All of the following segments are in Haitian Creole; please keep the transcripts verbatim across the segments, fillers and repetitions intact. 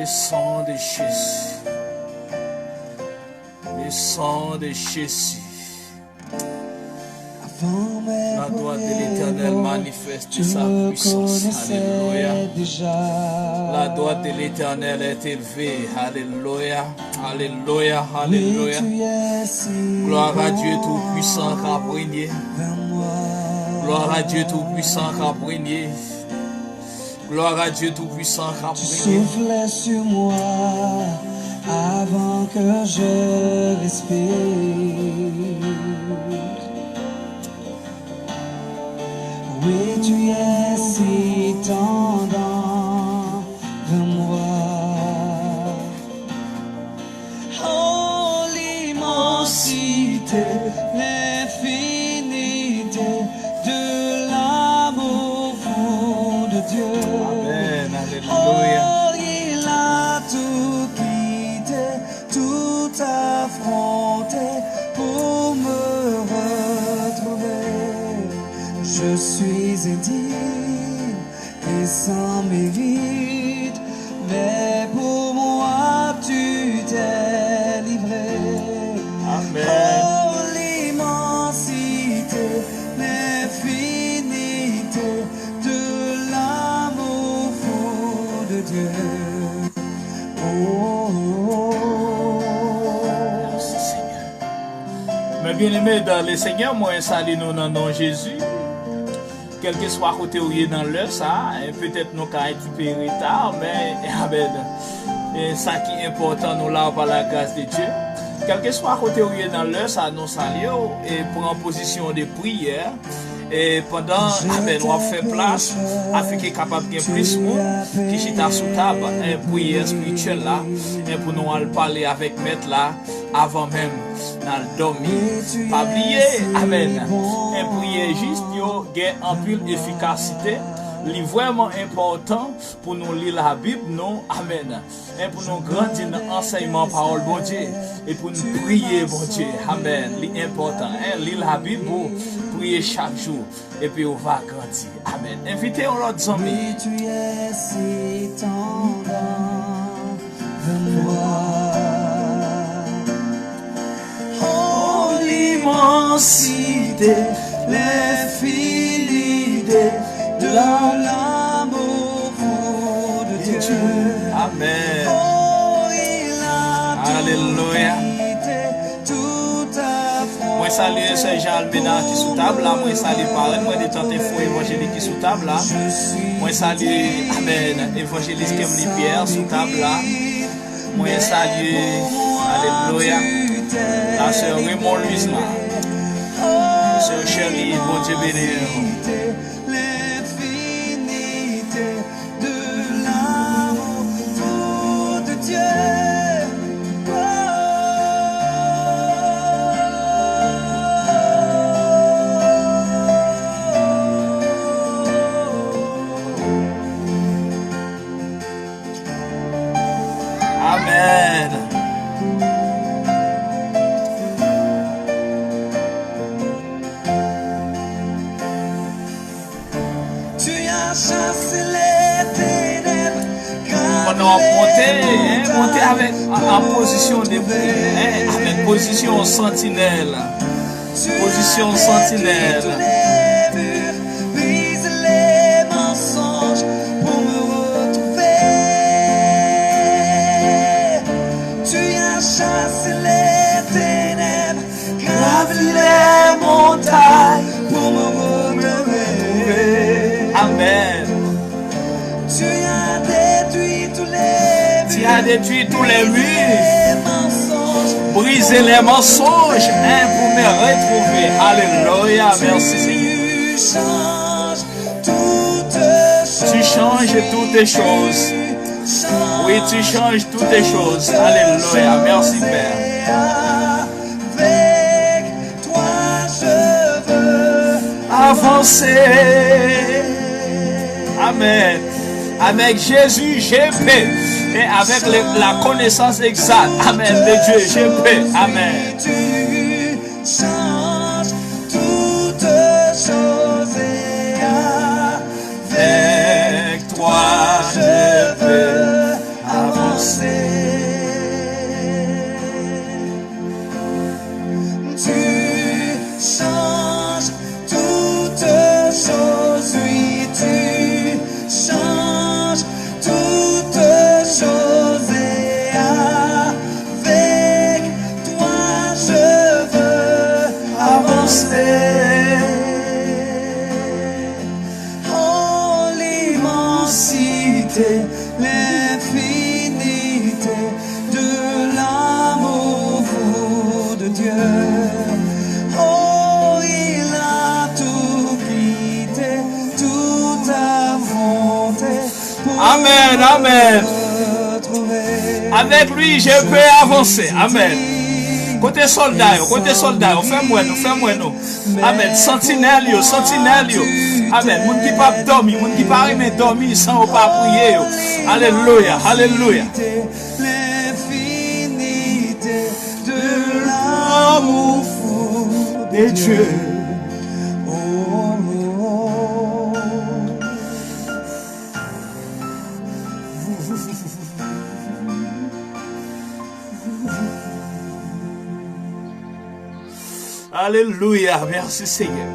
Le sang de Jésus. Le sang de Jésus. La gloire de l'Éternel manifeste sa puissance. Alléluia. La gloire de l'Éternel est élevée. Alléluia. Alléluia. Alléluia. Gloire à Dieu Tout-Puissant qui a régné. Gloire à Dieu Tout-Puissant qui a régné. Gloire à Dieu Tout-Puissant qui a régné. Tu souffles sur moi avant que je respire. Oui, tu es si tendre envers moi. Oh, l'immensité, l'infinité de l'amour fou de Dieu. Amen. Alléluia. Oh, il a tout quitté, tout affronté pour me retrouver. Je suis indigne et sans mérite, mais pour moi tu t'es livré. Amen. Oh, l'immensité, l'infinité de l'amour fou de Dieu. Oh, oh, oh. Merci, Seigneur. Mes bien-aimés dans le Seigneur, mwen salye nou nan non Jezi. Kèlkeswa kote ou ye nan lè sa, e petèt nou ka enkipe reta, men, amen. E sa ki enpòtan, nou la pa la gras de Dye. Kèlkeswa kote ou ye nan lè sa, nou salye w e pran pozisyon de priyè. E pandan, amen, w ap fè plas, afin ke kapab gen plis moun ki chita sou tab, e, priyè espirityèl la, e pou nou al pale avèk Mèt la avan menm n al dòmi. Pa bliye, amen, e priyè jis yo gen anpil efikasite. Li vrèman enpòtan pou nou li Labib nou, amen, e pou nou grandi nan ansèyman pawòl Bondye, e pou nou priye Bondye, amen. Li enpòtan, en, li Labib ou, priye chak jou, epi ou va grandi. Amen. Envite yon lòt zanmi. Oui, tu es si tendre envers moi. Oh, l'immensité, l'infinité de l'amour fou de Dieu. Amen. Oh, il a tout quitté, tout affronté. Mwen salye sè Jean Almena ki sou tab la. Mwen salye parenn mwen de Tante Fo Evanjelik ki sou tab la. Mwen salye, amen, Evanjelis Kemly Pierre sou tab la. Mwen salye, alelouya, la sè Raymond Louisma, sè Shirley, Bondye beni w. Amen. Tu as chassé les ténèbres. Pandan w ap monte, en, monte avèk, an, an pozisyon de, en, avèk pozisyon santinèl. Pozisyon santinèl. Brise les mensonges pour me retrouver. Tu as chassé les ténèbres, gravi les montagnes pour me retrouver. Amen. Tu as détruit tous les murs. Tu as détruit tous les murs. Brisé les mensonges, hein, pour me retrouver. Alléluia, merci Seigneur. Tu changes toutes choses. Oui, tu changes toutes choses. Alléluia, merci Père. Avec toi je veux avancer. Amen. Avec Jésus, je peux. Et avec le, la connaissance exacte, amen, de Dieu, je peux. Amen. Tu changes toutes choses et avec toi je veux avancer. L'infinité de l'amour fou de Dieu. Oh, il a tout quitté, tout affronté pour Amen, amen. Retrouver Avec lui, je peux avancer. Amen. Kote sòlda yo? Kote sòlda yo? Fè m wè nou, fè m wè nou. Amèn. Santinèl yo, santinèl yo. Amèn. Moun ki p ap dòmi, moun ki pa renmen dòmi san yo pa priye yo. Alelouya, alelouya. L'infinité de l'amour fou de Dieu. Oh, oh, oh. Alelouya, mèsi Senyè.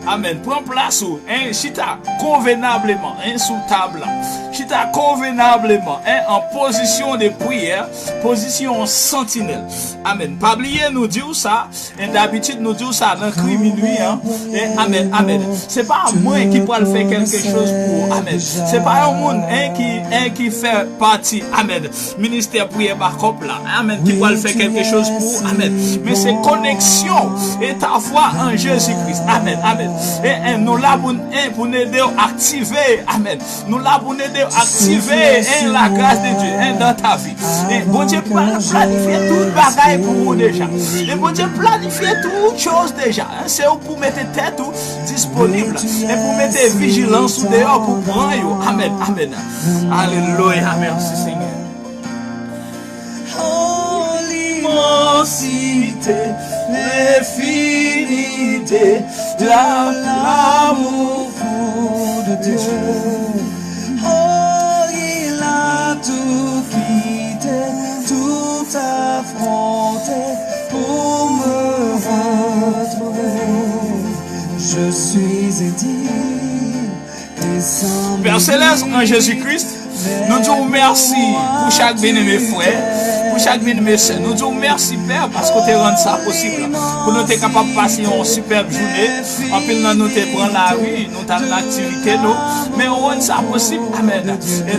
Amèn. Pran plas ou, en, chita konvenableman, en, sou tab la. Chita konvenableman, en, an pozisyon de priyè, pozisyon santinèl. Amèn. Pa bliye, nou di w sa, en, dabitid, nou di w sa nan kri minwi an. En, amèn, amèn. Se pa mwen ki pral fè kèlke choz pou ou. Amèn. Se pa yon moun, en, ki, en, ki fè pati. Amèn. Ministè priyè bakòp la. Amèn. Ki pral fè kèlke choz pou ou. Amèn. Men se koneksyon e ta fwa an Jezi Kris. Amèn. Amèn. E, e nou la pou n, e pou n ede w aktive. Amèn. Nou la pou n ede w aktive, e la grâce de Dieu, e dans ta vie. E Bondye pla-, planifye tout bagay pou ou deja. E Bondye planifye tout choz deja. E se ou pou mete tèt ou disponib. E pou mete vijilans ou deyò pou pran yo. Amèn. Amèn. Alelouya. Mèsi, Senyè. Oh, l'immensité, l'infinité de l'amour fou de Dieu. Oh, il a tout quitté, tout affronté pour me retrouver. Je suis édifié. Pè Selès, an Jezi Kris, nou di w mèsi pou chak byeneme frè, pou chak byeneme sè. Nou di w mèsi, Pè, paske w te rann sa posib pou nou te kapab pase yon sipèb jounen. Anpil nan nou te pran lari, nou t al nan aktivite nou, men w rann sa posib. Amèn. E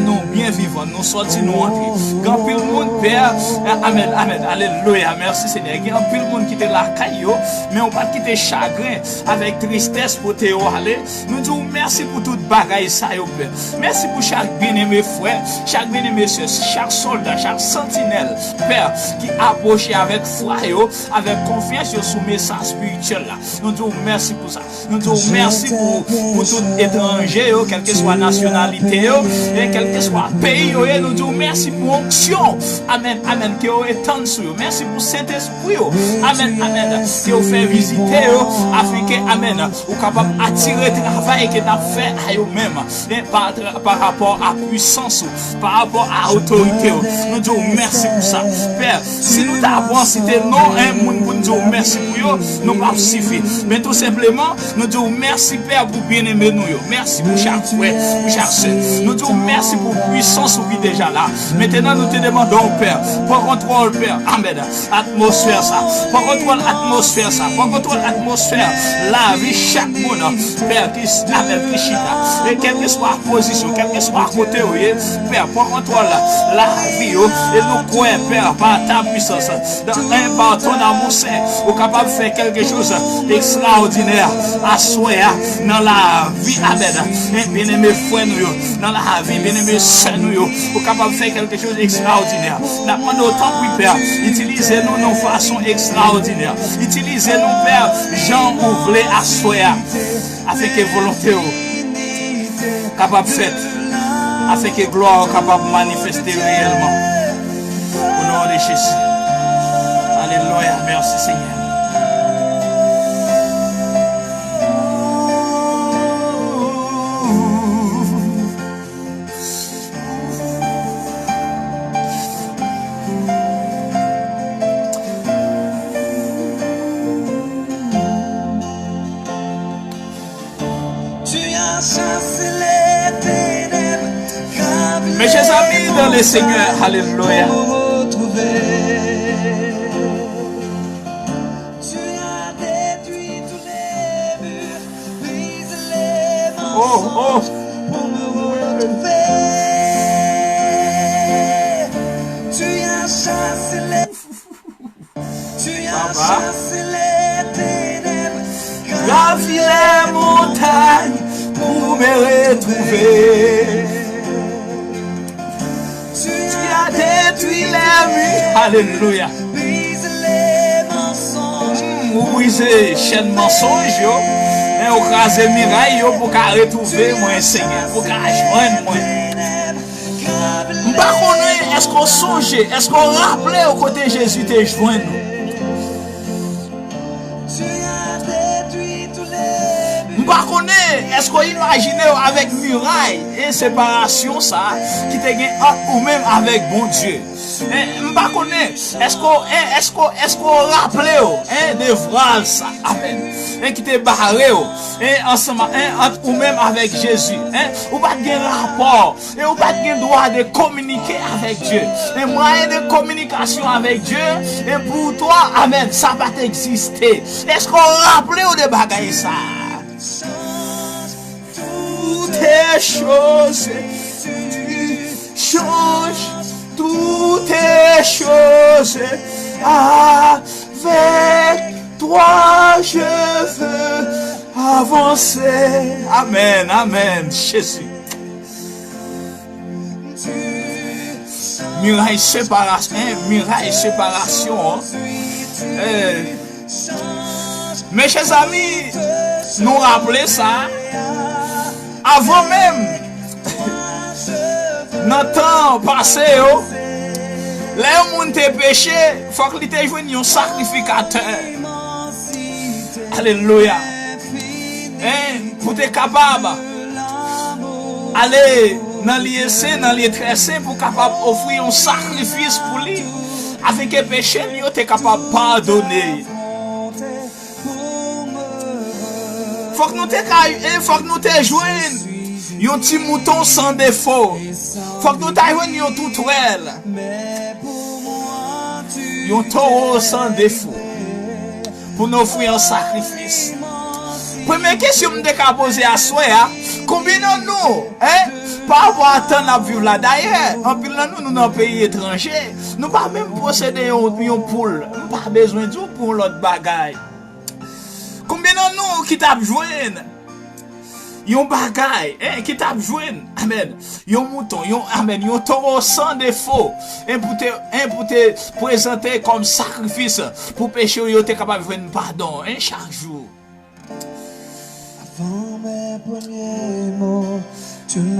nou byen vivan, nou sòti, nou antre. Gen anpil moun, Pè, amèn, amèn, alelouya, mèsi Senyè. Gen anpil moun ki te lakay yo, men w pa t kite chagren avèk tristès pote yo ale. Nou di w mèsi pou tout bagay sa yo, Pè. Mèsi pou chak byeneme frè, chak byeneme sè, chak sòlda, chak santinèl, Pè, ki apwoche avèk fwa yo, avèk konfyans yo sou mesaj espirityèl la. Nou di w mèsi pou sa. Nou di w mèsi pou, pou tout etranje yo, kèlkeswa nasyonalite yo, e kèlkeswa peyi yo ye. Nou di w mèsi pou onksyon. Amèn, amèn. Ke yo etann sou yo. Mèsi pou Sentespri. Wi, amèn, amèn. Ke w fè vizite yo, afin ke, amèn, ou kapab atire travay ke n ap fè a yo menm, e pa, pa rapò a pwisans ou, pa rapò a otorite ou. Nou di w mèsi pou sa. Pè, si nou ta pran site non, en, moun pou n di w mèsi pou yo, nou p ap sifi. Men tou senpleman, nou di w mèsi, Pè, pou byeneme nou yo. Mèsi pou chak frè, pou chak sè. Nou di w mèsi pou pwisans ou ki deja la. Mentnan, nou te demande w, Pè, pran kontwòl, Pè. Amèn. Atmosfè sa. Pran kontwòl atmosfè sa. Pran kontwòl atmosfè lavi chak moun, Pè, ki s-, amèn, ki chita. E kèlkeswa pozisyon, kèlkeswa kote yo ye, Pè, pran kontwòl lavi yo. E nou kwè, Pè, pa ta pwisans, dans un bâton dans mon sein, ou kapab fè kèlke choz ekstraòdinè aswè a nan lavi, amèn, e byeneme frè nou yo, nan lavi byeneme sè nou yo. Ou kapab fè kèlke choz ekstraòdinè. N ap mande w, tanpri, Pè, itilize nou nan fason ekstraòdinè. Itilize nou, Pè, jan ou vle aswè a, afin ke volonte w kapab fèt, afin ke glwa w kapab manifeste reyèlman. O non de Jezi. Alelouya. Mèsi, Senyè. Tu as chassé les ténèbres, gravé Mes chers amis dans le Seigneur, alelouya. Pour me retrouver. Tu as détruit tous les murs, brisé les mensonges pour me retrouver. Gravi lè montay pou me retwouve. Tu as détruit les murs. Alelouya. Hmm, ou brize chèn mansonj yo. Men ou kraze miray yo pou ka retwouve mwen, Senyè. Pou ka jwenn mwen. M pa konnen, èske w sonje, èske w raple w kote Jezi te jwenn ou? M pa konnen, èske w imajine w avèk miray e separasyon sa a ki te gen ant ou menm avèk Bondye? En, m pa konnen, èske w, en, èske w, èske w raple w, en, de vwal sa, amèn, en, ki te bare w, en, ansanm, en, ant ou menm avèk Jezi, en, ou pa t gen rapò, e ou pa t gen dwa de kominike avèk Dye. E mwayen de kominikasyon avèk Dye, e pou twa, amèn, sa pa t egziste. Èske w raple w de bagay sa a? Toutes choses, tu changes toutes choses. Avec toi, je veux avancer. Amèn, amèn, Jezi. Miray separasyon, miray separasyon. Eh, Mechèzami, nou raple sa, avan menm, nan tan pase yo, lè yon moun te peche, fòk li te jwenn yon sakrifikatè. Alelouya. En, pou te kapab ale nan lye sen, nan lye trè sen, pou kapab ofri yon sakrifis pou li, afenke peche li yo te kapab padone. Fòk nou te ka, e fòk nou te jwenn yon ti mouton san defo. Fòk nou ta jwenn yon toutwèl, yon towo san defo, pou n ofri an sakrifis. Premye kesyon m te ka poze aswè a, konbyen nan nou, en, pa rapò a tan n ap viv la? Dayè, anpil nan nou, nou nan peyi etranje, nou pa menm posede yon, yon poul. M pa bezwen di w pou yon lòt bagay. Konbyen nan nou ki t ap jwenn yon bagay, en, ki t ap jwenn, amèn, yon mouton, yon, amèn, yon towo san defo, en, pou te, en, pou te prezante kòm sakrifis pou peche w, yo te kapab jwenn padon, en, chak jou?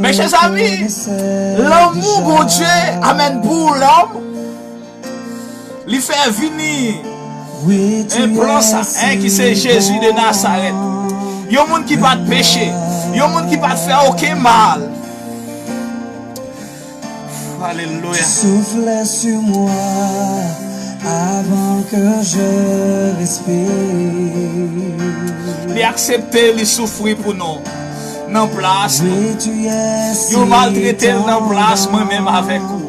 Mechèzami, lanmou Bondye, amèn, pou lòm, li fè vini en plan sa, en, ki se Jezi de Nazarèt. Yon moun ki pa t peche, yon moun ki pa t fè okenn mal. Alelouya. Souffle sur moi avant que je respire. Li aksepte, li soufri pou nou. Nan plas nou. Yo maltrete l nan plas mwen menm avèk ou.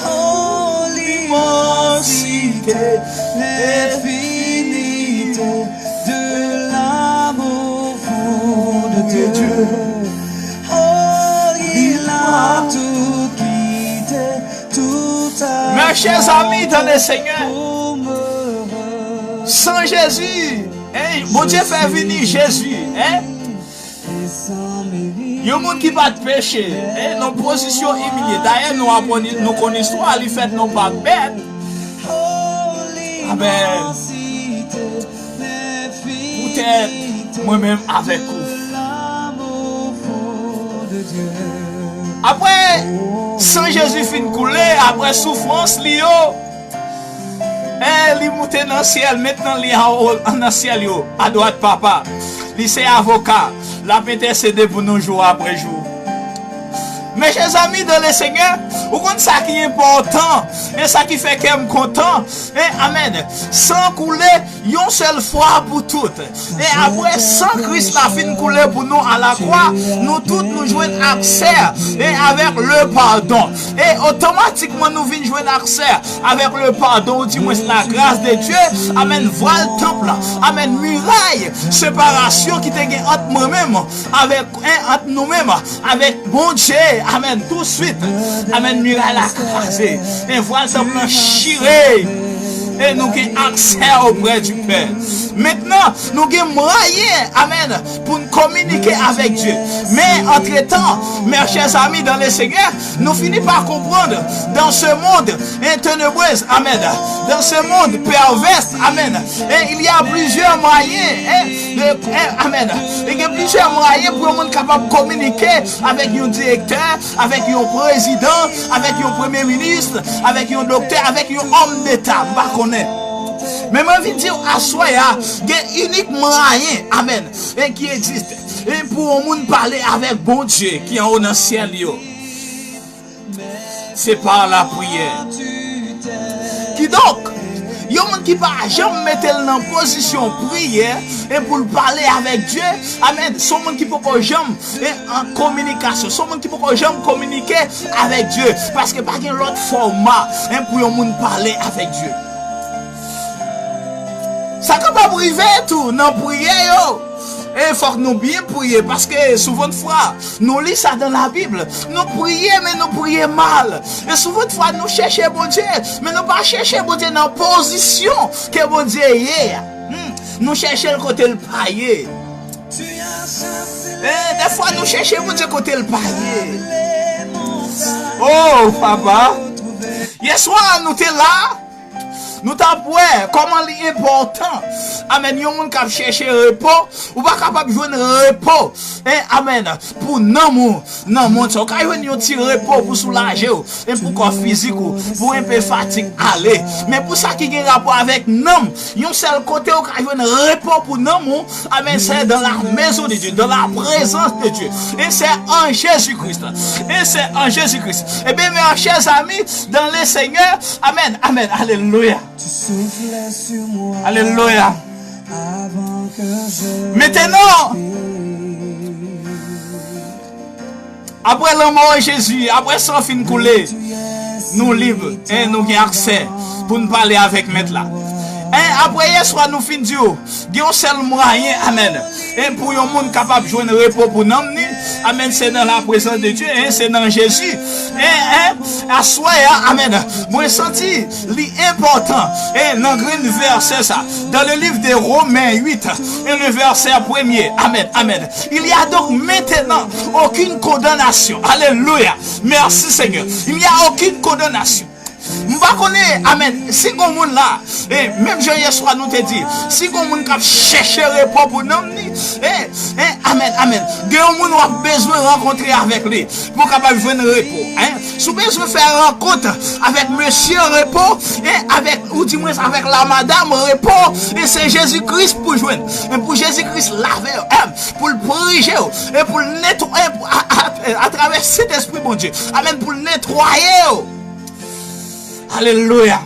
Oh, l'immensité, l'infinité de l'amour fou de Dieu. Oh, il a tout quitté, tout a... Mes chers amis dans le Seigneur, san Jezi, en, Bondye fè vini Jezi, en, yon moun ki pa t peche, en, nan pozisyon imilye. Dayè, nou aprann, nou konn istwa, li fèt non pa bèt. Amèn. Poutèt mwen menm avèk ou. Apre san Jezi fin koule, apre soufrans li yo, e li moute nan syèl, mentnan li anwo nan syèl yo, adwat Papa. Li se avoka, l ap entèsede pou nou jou apre jou. Mes chers amis dans le Seigneur, ou konn sa ki enpòtan, e sa ki fè kè m kontan, e amèn. San koule yon sèl fwa pou tout. E apre san Kris la fin koule pou nou alakwa, nou tout nou jwenn aksè, e avèk le padon. E otomatikman nou vin jwenn aksè avèk le padon, ou dimwens la gras de Dye. Amèn. Vwal tanp la, amèn, miray separasyon ki te gen ant mwen menm avèk, en, ant nou menm avèk Bondye. Amèn. Touswit. Amèn. Miray la kraze. E vwal tanp lan chire. E nou gen aksè oprè di Pè. Mentnan, nou gen mwayen, amèn, pou n kominike avèk Dye. Men, antretan, mes chers amis dans le Seigneur, nou fini pa konprann, dans ce monde, hein, ténébreux, amèn, dans ce monde pervers, amèn, et il y a plusieurs moyens, hein, de, hein, amèn. E gen plizyè mwayen pou yon moun kapab kominike avèk yon direktè, avèk yon prezidan, avèk yon premye minis, avèk yon doktè, avèk yon òm deta, m pa konnen. Men mwen vin di w aswè a, gen inik mwayen, amèn, e ki egziste, e pou yon moun pale avèk Bondye ki anwo nan syèl yo. Se pa lapriyè. Kidonk, yon moun ki pa janm mete l nan pozisyon priyè e pou l pale avèk Dye, amèn, se yon moun ki poko janm e an kominikasyon, se yon moun ki poko janm kominike avèk Dye, paske pa gen lòt fòma, en, pou yon moun pale avèk Dye. Sa kapab rive tou nan priyè yo. E fòk nou byen priye, paske souvantfwa, nou li sa dans la Bible, nou priye, men nou priye mal. E souvantfwa, nou chèche Bondye, men nou pa chèche Bondye nan pozisyon ke Bondye ye a. Hmm. Nou chèche l kote l pa ye. E defwa, nou chèche Bondye kote l pa ye. Oh, papa! Yèswa, nou te la. Nou t ap wè kòman li enpòtan. Amèn. Yon moun k ap chèche repo, ou pa kapab jwenn repo. En, amèn. Pou nanm ou, nan mond sa, ou ka jwenn yon ti repo pou soulaje w, e pou kò fizik ou, pou enpe fatig ale. Men pou sa ki gen rapò avèk nanm, yon sèl kote ou ka jwenn repo pou nanm ou, amèn, c'est dans la maison de Dieu, dans la présence de Dieu. Et c'est en Jésus-Christ. Et c'est en Jésus-Christ. Eh bien, mes chers amis, dans le Seigneur, amèn, amèn, alelouya. Alelouya. Mentnan, apre lanmò Jezi, apre san fin koule, nou lib, en, nou gen aksè pou n pale avèk Mèt la. En, apre yèswa, nou fin di w, gen yon sèl mwayen, amèn, en, pou yon moun kapab jwenn repo pou nanm ni, amèn, se nan la prezans de Dye, en, se nan Jezi. En, en, aswè a, amèn, mwen santi li enpòtan, en, nan grenn vèsè sa, dans le livre de Romains huit, et le verset premier. Amen, amen. Il y a donc maintenant aucune condamnation. Alléluia. Merci Seigneur. Il n'y a aucune condamnation. M pa konnen, amèn, si gon moun la, e menm jan yèswa nou te di, si gon moun k ap chèche repo pou nanm ni, e, e, amèn, amèn, gen yon moun w ap bezwen rankontre avèk li pou w kapab jwenn repo, en. Si w bezwen fè rankont avèk mesye repo, e avèk, ou dimwens avèk la madam repo, e se Jezi Kris pou jwenn. E pou Jezi Kris lave w, e pou l prije w, e pou l netwaye, a, a, atravè Sentespri Bondye. Amèn, pou l netwaye w. Alelouya.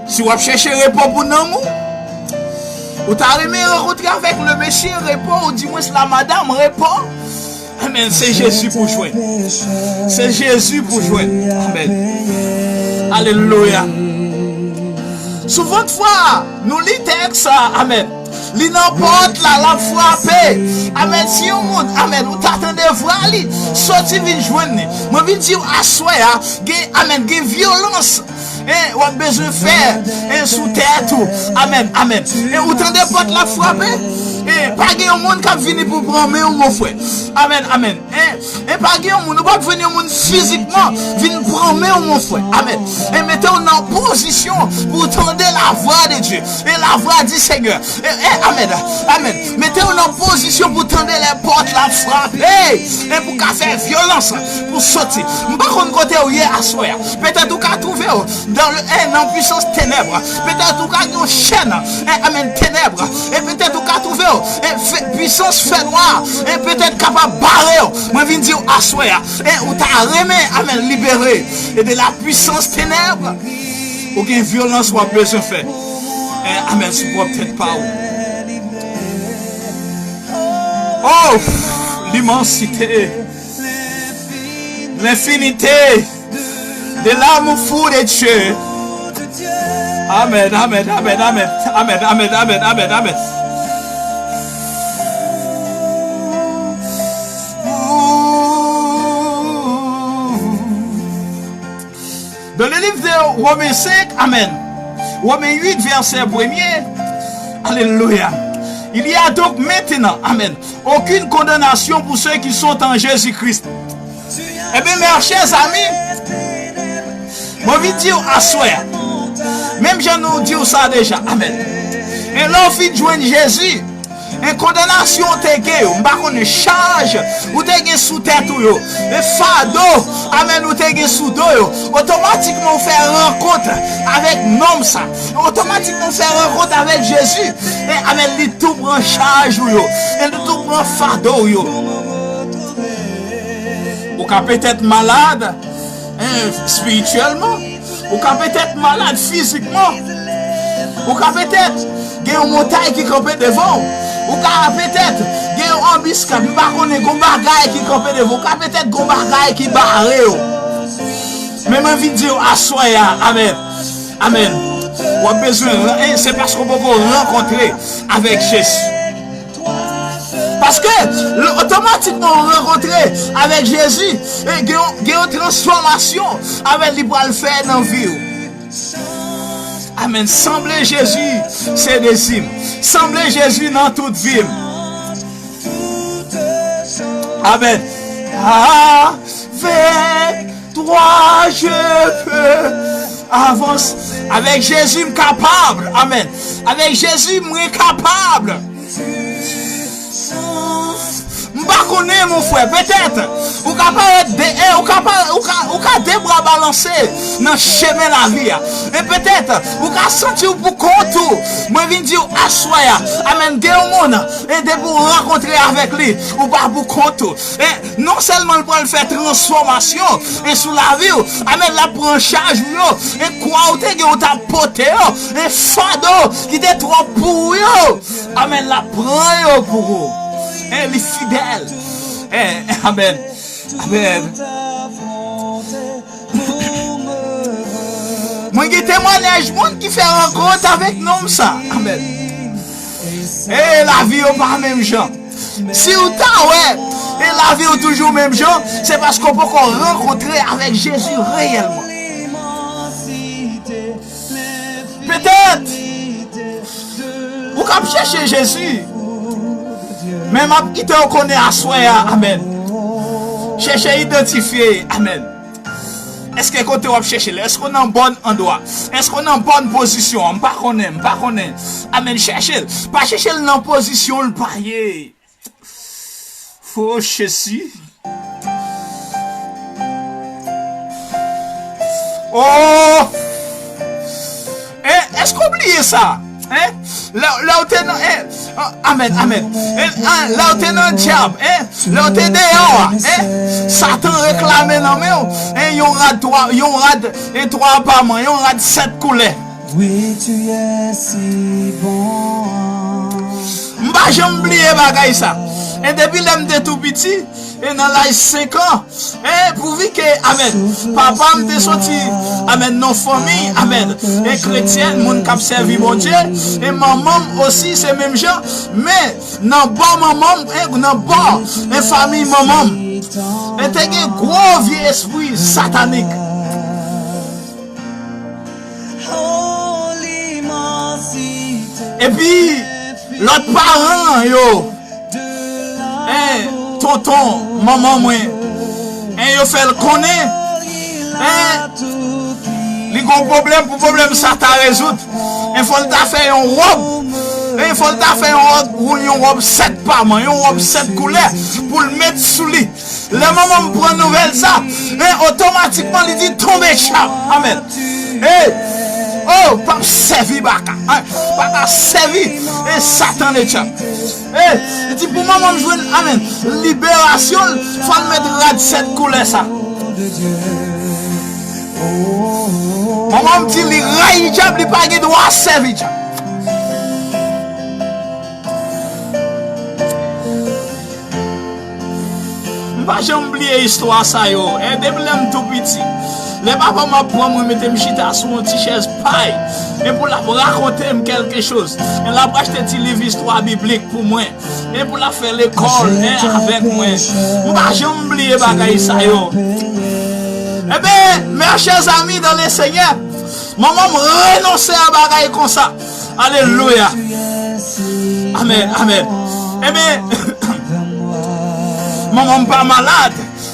Si w ap chèche repo pou nanm ou, ou ta renmen rankontre avèk le mesye repo, ou dimwens la madam repo, amèn, se Jezi pou jwenn. Se Jezi pou jwenn. Amèn. Alelouya. Souvantfwa, nou li tèks sa, amèn. Li nan pòt la, l ap frape. Amèn. Si yon moun, amèn, ou ta tande vwa li, soti vin jwenn li. Mwen vin di w aswè a, gen, amèn, gen vyolans, e, w ap bezwen fè, e, sou tèt ou. Amèn, amèn. E ou tande pòt la ap frape? E pa gen yon moun k ap vini pou pran men w, mon frè. Amèn, amèn. E, e pa gen yon moun, ou p ap jwenn yon moun fizikman vin pran men w, mon frè. Amèn. E mete w nan pozisyon pou w tande lavwa de Dye. E lavwa di Senyè. E, e, amèn. Amèn. Mete w nan pozisyon pou w tande lè pòt la frape. E pou w ka fè vyolans pou w soti. M pa konn kote w ye aswè a. Petèt ou ka twouve w dans le, e, nan pwisans tenèb. Petèt ou ka gen yon chèn, e, amèn, tenèb. E petèt ou ka twouve w, e, fè, pwisans fènwa, e petèt kapab bare w. Mwen vin di w aswè a, e, ou ta renmen, amèn, libere, e, de la puissance ténèbres. Ou gen vyolans w ap bezwen fè, e, amèn, sou pwòp tèt pa w. Oh, l'immensité, l'infinité de l'amour fou de Dieu. Amèn, amèn, amèn, amèn. Amèn, amèn, amèn, amèn, amèn. Dans le livre de Romains cinq, amen. Romains huit, verset premier. Alléluia. Il y a donc maintenant, amen, aucune condamnation pour ceux qui sont en Jésus-Christ. Ebyen, mes chers amis, mwen vin di w aswè a, menm jan nou di w sa deja, amen. E lè w fin jwenn Jezi, e kondanasyon ou te gen yo, m pa konnen, chaj ou te gen sou tèt ou yo, e fado, amen, ou te gen sou do yo, otomatikman ou fè rankont avèk nonm sa, otomatikman ou fè rankont avèk Jezi, e amen, li tou pran chaj ou yo, e li tou pran fado ou yo. Ou ka petèt malad, en, espirityèlman. Ou ka petèt malad fizikman. Ou ka petèt gen yon montay ki kanpe devan w. Ou ka petèt gen yon anbiskad, m pa konnen, gon bagay ki kanpe devan w. Ou ka petèt gon bagay ki bare w. Men mwen vin di w aswè a, amen. Amen. W ap bezwen, e se paske w poko rankontre avèk Jezi. Paske, lè otomatikman ou rankontre avèk Jezi, e gen yon, gen yon transfòmasyon avèk li pral fè nan vi w. Amen. Sanble Jezi se dezi m. Sanble Jezi nan tout vi m. Amen. Avec toi, je peux avancer. Avèk Jezi, m kapab. Amen. Avèk Jezi, mwen kapab. M pa konnen, mon frè, petèt ou ka parèt de, e, ou ka pa, ou ka, ou ka de bra balanse nan chemen lavi a. E petèt ou ka santi w pou kont ou. Mwen vin di w aswè a, amen, gen yon moun, e depi w rankontre avèk li, ou pa pou kont ou. E non sèlman l pral fè transfòmasyon, e sou lavi w, amen, l ap pran chaj ou yo, e kwa ou te gen ou t ap pote yo, e fado ki te twòp pou ou yo. Amen. L ap pran yo pou ou. E li fidèl. E, amen. Amen. Mwen gen temwanyaj moun ki fè rankont avèk nonm sa. Amen. E lavi yo pa menm jan. Si w ta wè, e lavi w toujou menm jan, se paske w poko rankontre avèk Jezi reyèlman. Petèt ou k ap chèche Jezi, men m ap kite w konnen aswè a, amen. Chèche idantifye, amen. Èske kote w ap chèche l, èske w nan bòn andwa? Èske w nan bòn pozisyon an? M pa konnen, m pa konnen. Amen, chèche l. Pa chèche l nan pozisyon l pa ye. O Jezi. O! E, èske w bliye sa? Hein? Lè, lè w te nan, e, a, amen, amen. E, a, lè w te nan dyab, e, lè w te deyò a, e, Satan reklame nan men w, e, yon rad twa, yon rad, e, twa pa mwen, yon rad sèt koulè. M pa janm bliye bagay sa. E depi lè m te tou piti, e nan laj senk an, e pouvi ke, amen, papa m te soti, amen, nan fanmi, amen, e kretyèn, moun k ap sèvi Bondye, e manman m osi se menm jan, men nan bò manman m, e nan bò, e fanmi manman m, e te gen gwo vye espri satanik. Epi lòt paran yo, en, tonton manman mwen, en, yo fè l konnen, en, li gon pwoblèm, pou pwoblèm sa ta rezoud, en, fò l ta fè yon wòb, en, fò l ta fè yon wòb, yon wòb sèt pa mwen, yon wòb sèt koulè pou l met sou li. Lè manman m pran nouvèl sa, en, otomatikman li di, "Tonbe dyab." Amen. Hey! Oh, pa sèvi baka. Hein? Pa ka sèvi, en, Satan le dyab. Hey! Li di pou manman m jwenn, amen, liberasyon l, fò l met rad sèt koulè sa. Manman m di li rayi dyab, li pa gen dwa sèvi dyab. M pa janm bliye istwa sa yo. E depi lè m tou piti, lè papa m ap pran mwen, mete m chita sou yon ti chèz pay, e pou l ap rakonte m kèlke choz, e l ap achte ti liv istwa biblik pou mwen, e pou l ap fè lekòl, e, avèk mwen. M pa janm bliye bagay sa yo. Ebyen, mes chers amis dans le Seigneur, manman m renonse a bagay konsa. Alelouya. Amèn, amèn. Ebyen, manman m pa malad.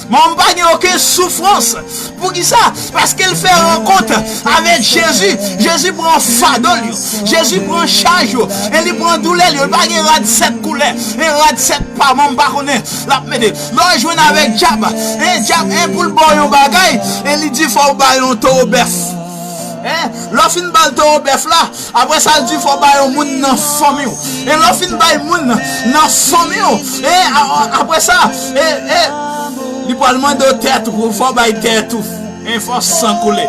Manman m pa gen okenn soufrans. Poukisa? Paske l fè rankont avèk Jezi. Jezi pran fado l yo. Jezi pran chaj yo. E li pran doulè l yo. Li pa gen rad sèt koulè. E rad sèt pa, manman m pa konnen. L ap mete. Lè w jwenn avèk dyab, e dyab, e pou l ba w yon bagay, e li di fò w ba l yon towo bèf. Hein? Lè w fin ba l towo bèf la, apre sa l di fò w ba yon moun nan fanmi w. E lè w fin bay moun nan fanmi w, e a- a- apre sa, e, e li pral mande w tè tou, fò w bay tè tou. E fò san koule.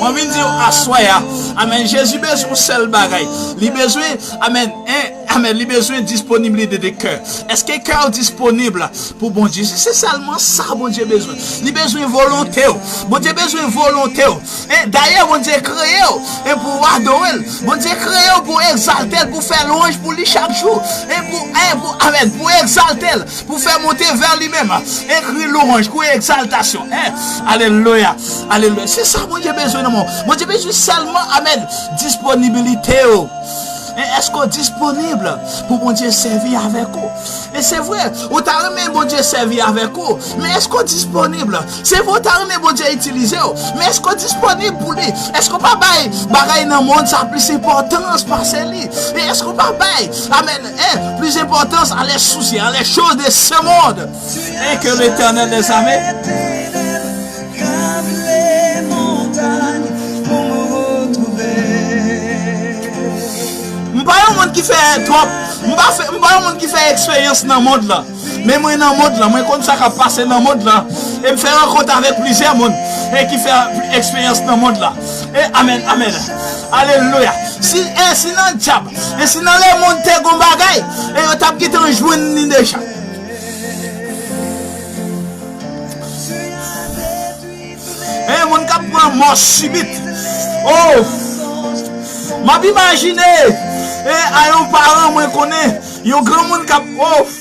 Mwen vin di w aswè a, amèn, Jezi bezwen yon sèl bagay. Li bezwen, amèn, en, amèn, li bezwen disponibilite de kè. Èske kè w disponib pou Bondye? Se sèlman sa Bondye bezwen. Li bezwen volonte w. Bondye bezwen volonte w. E dayè, Bondye kreye w e pou w adore l. Bondye kreye w pou w egzalte l, pou w fè lwanj pou li chak jou. E pou, e pou, amèn, pou w egzalte l, pou w fè monte vè li menm. Ekri lwanj, kri egzaltasyon. En, alelouya, alelouya. Se sa Bondye bezwen nan mwen. Bondye bezwen sèlman, amèn, disponibilite w. E èske w disponib pou Bondye sèvi avèk ou? E se vre, ou ta renmen Bondye sèvi avèk ou, men èske w disponib? Se vre, ou ta renmen Bondye itilize w, men èske w disponib pou li? Èske w pa bay bagay nan mond sa plis enpòtans pase li? E èske w pa bay, amèn, en, plis enpòtans a les soucis, à les choses de ce monde? Et que l'Éternel des armées. M pa yon moun ki fè twòp, m pa fè, m pa yon moun ki fè eksperyans nan mond lan. Men mwen nan mond lan, mwen konn sa k ap pase nan mond lan. E m fè rankont avèk plizyè moun e ki fè eksperyans nan mond lan. E amèn, amèn. Alelouya. Si, e si nan dyab, e si nan lemonn te gon bagay, e yo t ap gentan jwenn li deja. E moun k ap pran mò sibit. Oh! M ap imajine, e a yon paran mwen konnen, yon granmoun k ap, oh!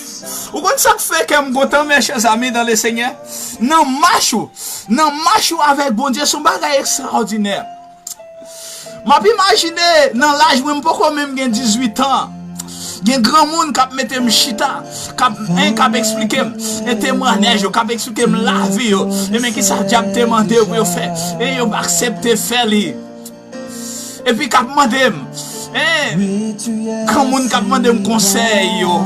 Ou konn sa k fè kè m kontan, mes chers amis dans le Seigneur? Nan mach ou, nan mach ou avèk Bondye, se yon bagay ekstraòdinè. M ap imajine nan laj mwen, m poko menm gen dizuit an. Gen granmoun k ap mete m chita, k ap, en, k ap eksplike m, e temwayaj yo, k ap eksplike m lavi yo. E men kisa dyab te mande yo pou yo fè. E yo aksepte fè li. Epi k ap mande m, en, granmoun k ap mande m konsèy yo.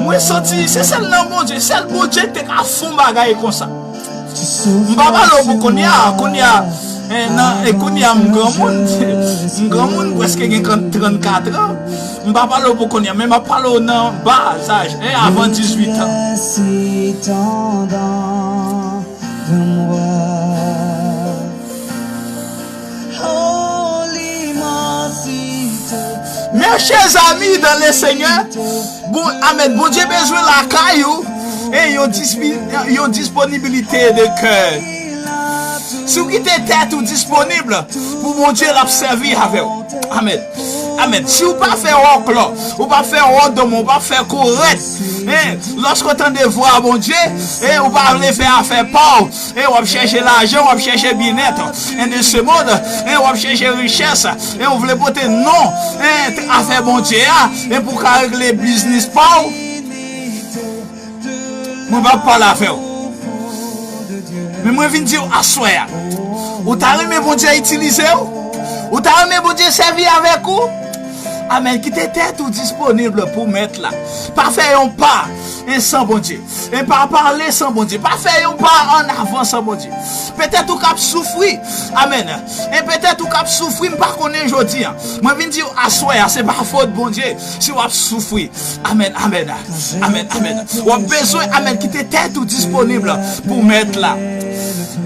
Mwen santi se sèl nan Bondye, sèl Bondye ki te ka fè yon bagay konsa. M pa pale w pou kounye a, kounye a, en, nan, e kounye a m granmoun, m granmoun, prèske gen trannkat an. M pa pale w pou kounye a, men m ap pale w nan ba laj, en, avan dizuit an. Mes chers amis dans le Seigneur, bon, amèn, Bondye bezwen lakay ou, e yon, dispi, yon disponibilite de kè. Si w kite tèt ou disponib pou Bondye, l ap sèvi avè w. Amèn. Amèn. Si w pa fè wòklò, ou pa fè wòdòm, ou pa fè korèt, en, lòske w tande vwa Bondye, e ou pa vle fè afè pa w, e w ap chèche lajan, w ap chèche byennèt, en, de ce monde, e w ap chèche richès, e w vle pote non, en, afè Bondye a, e pou w ka regle biznis pa w. Mwen p ap pale avè w. Men mwen vin di w aswè a. Ou ta renmen Bondye itilize w? Ou ta renmen Bondye sèvi avèk ou? Amèn. Kite tèt ou disponib pou Mèt la. Pa fè yon pa, en, san Bondye. E pa pale san Bondye. Pa fè yon pa ann avan san Bondye. Petèt ou k ap soufri. Amèn. E petèt ou k ap soufri, m pa konnen jodi a. Mwen vin di w aswè a, se pa fòt Bondye si w ap soufri. Amèn, amèn. Amèn, amèn. W ap bezwen, amèn, kite tèt ou disponib pou Mèt la.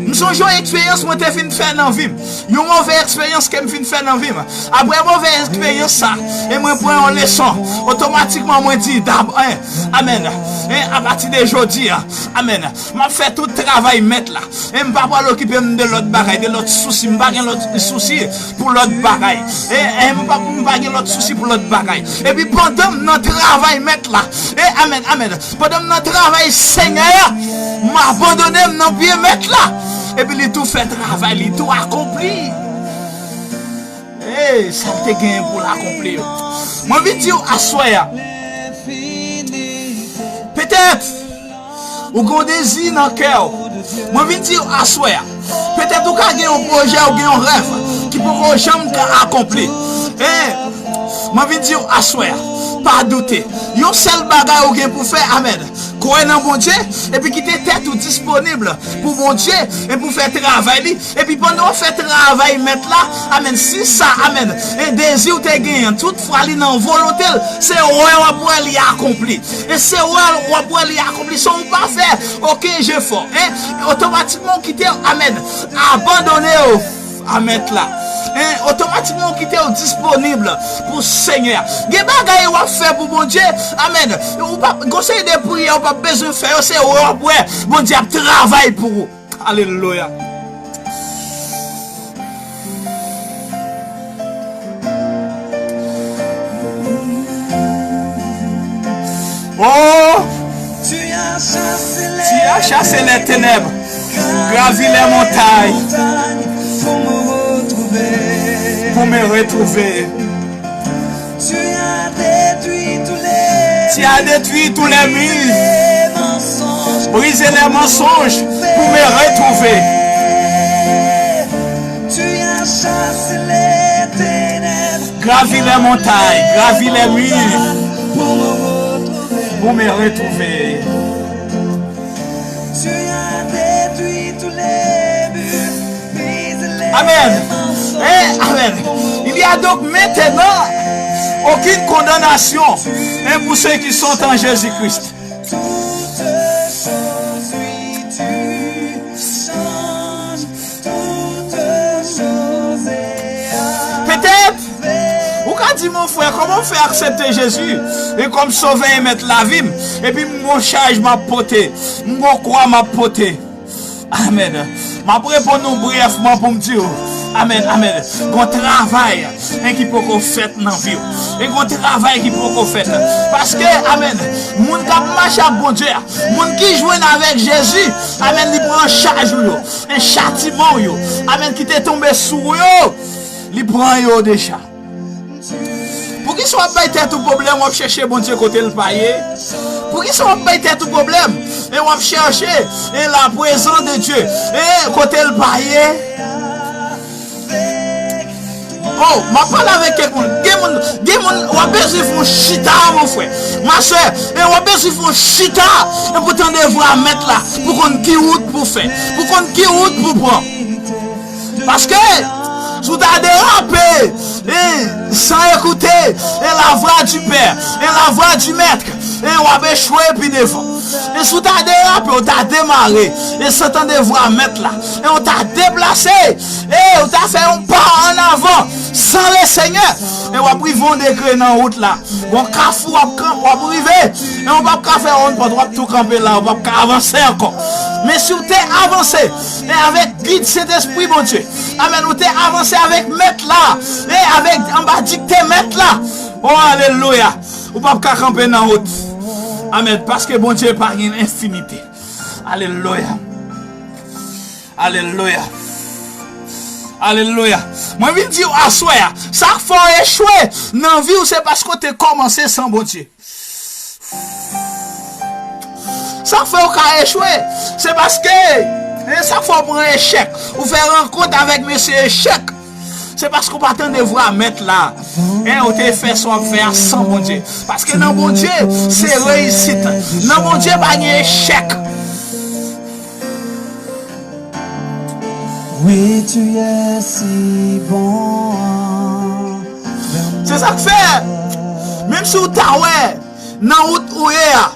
M sonje yon eksperyans mwen te fin fè nan vi m. Yon move eksperyans ke m fin fè nan vi m. Apre move eksperyans sa, e mwen pran yon leson. Otomatikman, mwen di, dab, en, amèn. En, apati de jodi a, amèn, m ap fè tout travay Mèt la. E m pa pral okipe m de lòt bagay, de lòt sousi. M pa gen lòt sousi pou lòt bagay. E, e m pa, m pa gen lòt sousi pou lòt bagay. Epi pandan m nan travay Mèt la, e amèn, amèn. Pandan m nan travay Senyè a, M abandone m nan pye Mèt la. Epi li tou fè travay, li tou akonpli. Ey, sa l te genyen pou l akonpli yo. Mwen vin di w aswè a. Petèt, ou gen yon dezi nan kè w. Mwen vin di w aswè a. Petèt ou ka gen yon pwojè, ou gen yon rèv ki poko janm ka akonpli. E, mwen vin di w aswè a. Pa doute. Yon sèl bagay ou gen pou fè, amèn. Kwè nan Bondye, epi kite tèt ou disponib pou Bondye, e pou fè travay li, epi pandan w fè travay Mèt la, amèn, si sa, amèn, e dezi w te genyen, tout fwa li nan volonte l, se wè w ap wè li akonpli. E se wè w ap wè li akonpli, san w pa fè okenn jefò, en, otomatikman w kite, amèn, abandone w a Mèt la. En, otomatikman w kite w disponib pou Senyè a. Gen bagay w ap fè pou Bondye, amèn. Ou pa, konsèy de priyè, ou pa bezwen fè yo, se wè w ap wè Bondye ap travay pou ou. Alelouya. Oh, tu as chassé les ténèbres, gravi les montagnes pour me retrouver. Tu as détruit tous les murs, brisé les mensonges pour me retrouver. Gravi les montagnes, gravi les murs pour me retrouver. Amen. Eh, amen. Il y a donc maintenant aucune condamnation, hein, pour ceux qui sont en Jésus-Christ. Petèt, ou ka di, mon frè, kòman w fè aksepte Jezi e kòm Sovè e Mèt lavi m, epi m gon chaj m ap pote, m gon kwa m ap pote? Amèn. M ap reponn ou briyèfman pou m di w, amèn, amèn, gon travay, en, ki poko fèt nan vi w. E gon travay ki poko fèt. Paske, amèn, moun k ap mache ak Bondye a, moun ki jwenn avèk Jezi, amèn, li pran chaj ou yo, e chatiman w yo, amèn, ki te tonbe sou ou yo, li pran yo deja. Poukisa w ap bay tèt ou pwoblèm, w ap chèche Bondye kote l pa ye? Poukisa w ap bay tèt ou pwoblèm, e w ap chèche, e, la présence de Dieu, e, kote l pa ye? Oh, m ap pale avèk kèk moun. Gen moun, gen moun, w ap bezwen fè yon chita, mon frè, ma sè, e w ap bezwen fè yon chita, e pou tande vwa Mèt la, pou konn ki wout pou fè, pou konn ki wout pou pran. Paske, si w ta derape, e, san ekoute, e, la vwa di Pè, e, la vwa di Mèt, e, w ap echwe pi devan. E si w ta derape, w ta demare, e, san tande vwa Mèt la, e w ta deplase, e w ta fè yon pa an avan, san le Senyè, e w ap rive yon degre nan wout la. Gon kafou w ap kan-, w ap rive, e w p ap ka fè yon pòt, w ap tou kanpe la, w p ap ka avanse ankò. Men si w te avanse, e avèk gid Sentespri Bondye, amèn, ou te avanse avèk Mèt la, e avèk, anba dikte Mèt la, oh, alelouya, ou p ap ka kanpe nan wout. Amèn, paske Bondye pa gen enfinite. Alelouya. Alelouya. Alelouya. Mwen vin di w aswè a, sa k fè w echwe nan vi w, se paske w te kòmanse san Bondye. Sa k fè w ka echwe, se paske, e, sa k fè w pran echèk, ou fè rankont avèk mesye echèk, se paske w pa tande vwa Mèt la. E, ou te fè sa w ap fè a san Bondye. Paske nan Bondye, se reyisit. Nan Bondye, pa gen echèk. Oui, tu es si bon. Se sa k fè, menm si w ta wè nan wout ou ye a,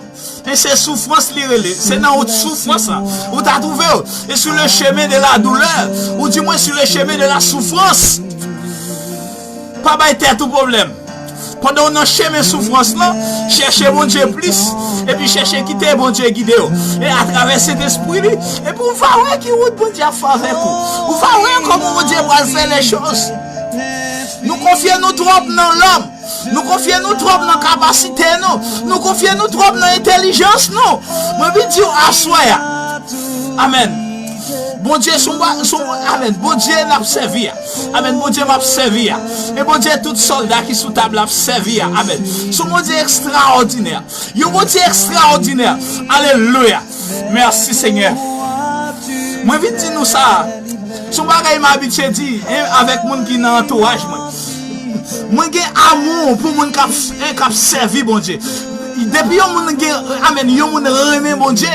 e se soufrans li rele, se nan wout soufrans la ou ta twouve w, e sur le chemin de la douleur, ou di mwen sur le chemin de la souffrance. Pa bay tèt ou pwoblèm. Pandan w nan chemen soufrans lan, chèche Bondye plis, epi chèche kite Bondye gide w. E atravè Sentespri li, epi w va wè ki wout Bondye ap fè avèk ou. Ou va wè kòman Bondye pral fè lè choz. Nou konfye nou twòp nan lòm. Nou konfye nou twòp nan kapasite nou. Nou konfye nou twòp nan entèlijans nou. Mwen vin di w aswè a, Amèn. Bondye, sou mwa, sou mwa, amèn. Bondye n ap sèvi a. Amèn. Bondye m ap sèvi a. E Bondye tout sòlda ki sou tab la ap sèvi a. Amèn. Sou Bondye ekstraòdinè. Yon Bondye ekstraòdinè. Alelouya. Mèsi, Senyè. Mwen vin di nou sa. Se yon bagay m abitye di, en, avèk moun ki nan antouraj mwen. Mwen gen amou pou moun k ap, en, k ap sèvi Bondye. Depi yon moun gen, amèn, yon moun renmen Bondye,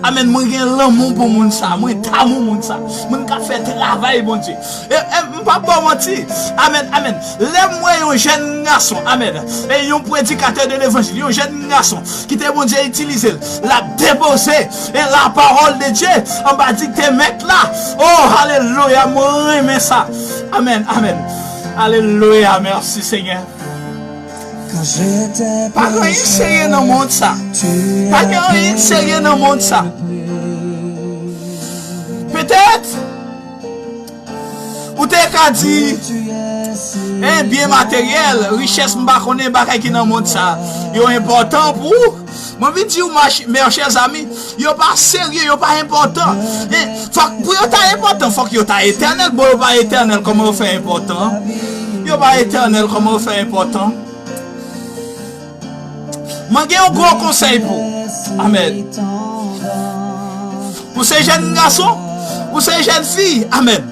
amèn, mwen gen lanmou pou moun sa, mwen tamou moun sa, moun k ap fè travay Bondye. E, e, m p ap ba w manti, amèn, amèn. Lè m wè yon jèn gason, amèn, e yon predikatè de levanjil, yon jèn gason, kite Bondye itilize l, l ap depoze, e, la parole de Dieu anba dikte mèt la. Oh, alelouya, mwen renmen sa. Amèn, amèn. Alelouya, mèsi, Senyè. Pa gen anyen serye nan mond sa. Pa gen anyen serye nan mond sa. Petèt, ou te ka di, en, byen materyèl, richès, m pa konnen bagay ki nan mond sa, yo enpòtan pou ou. Mwen vin di w, mè chè zami, yo pa serye, yo pa enpòtan. E fòk, pou yo ta enpòtan, fòk yo ta etènèl. Bon, yo pa etènèl, kòman yo fè enpòtan? Yo pa etènèl, kòman yo fè enpòtan? Mwen gen yon gwo konsèy pou ou. Amèn. Ou se jèn gason, ou se jèn fi. Amèn.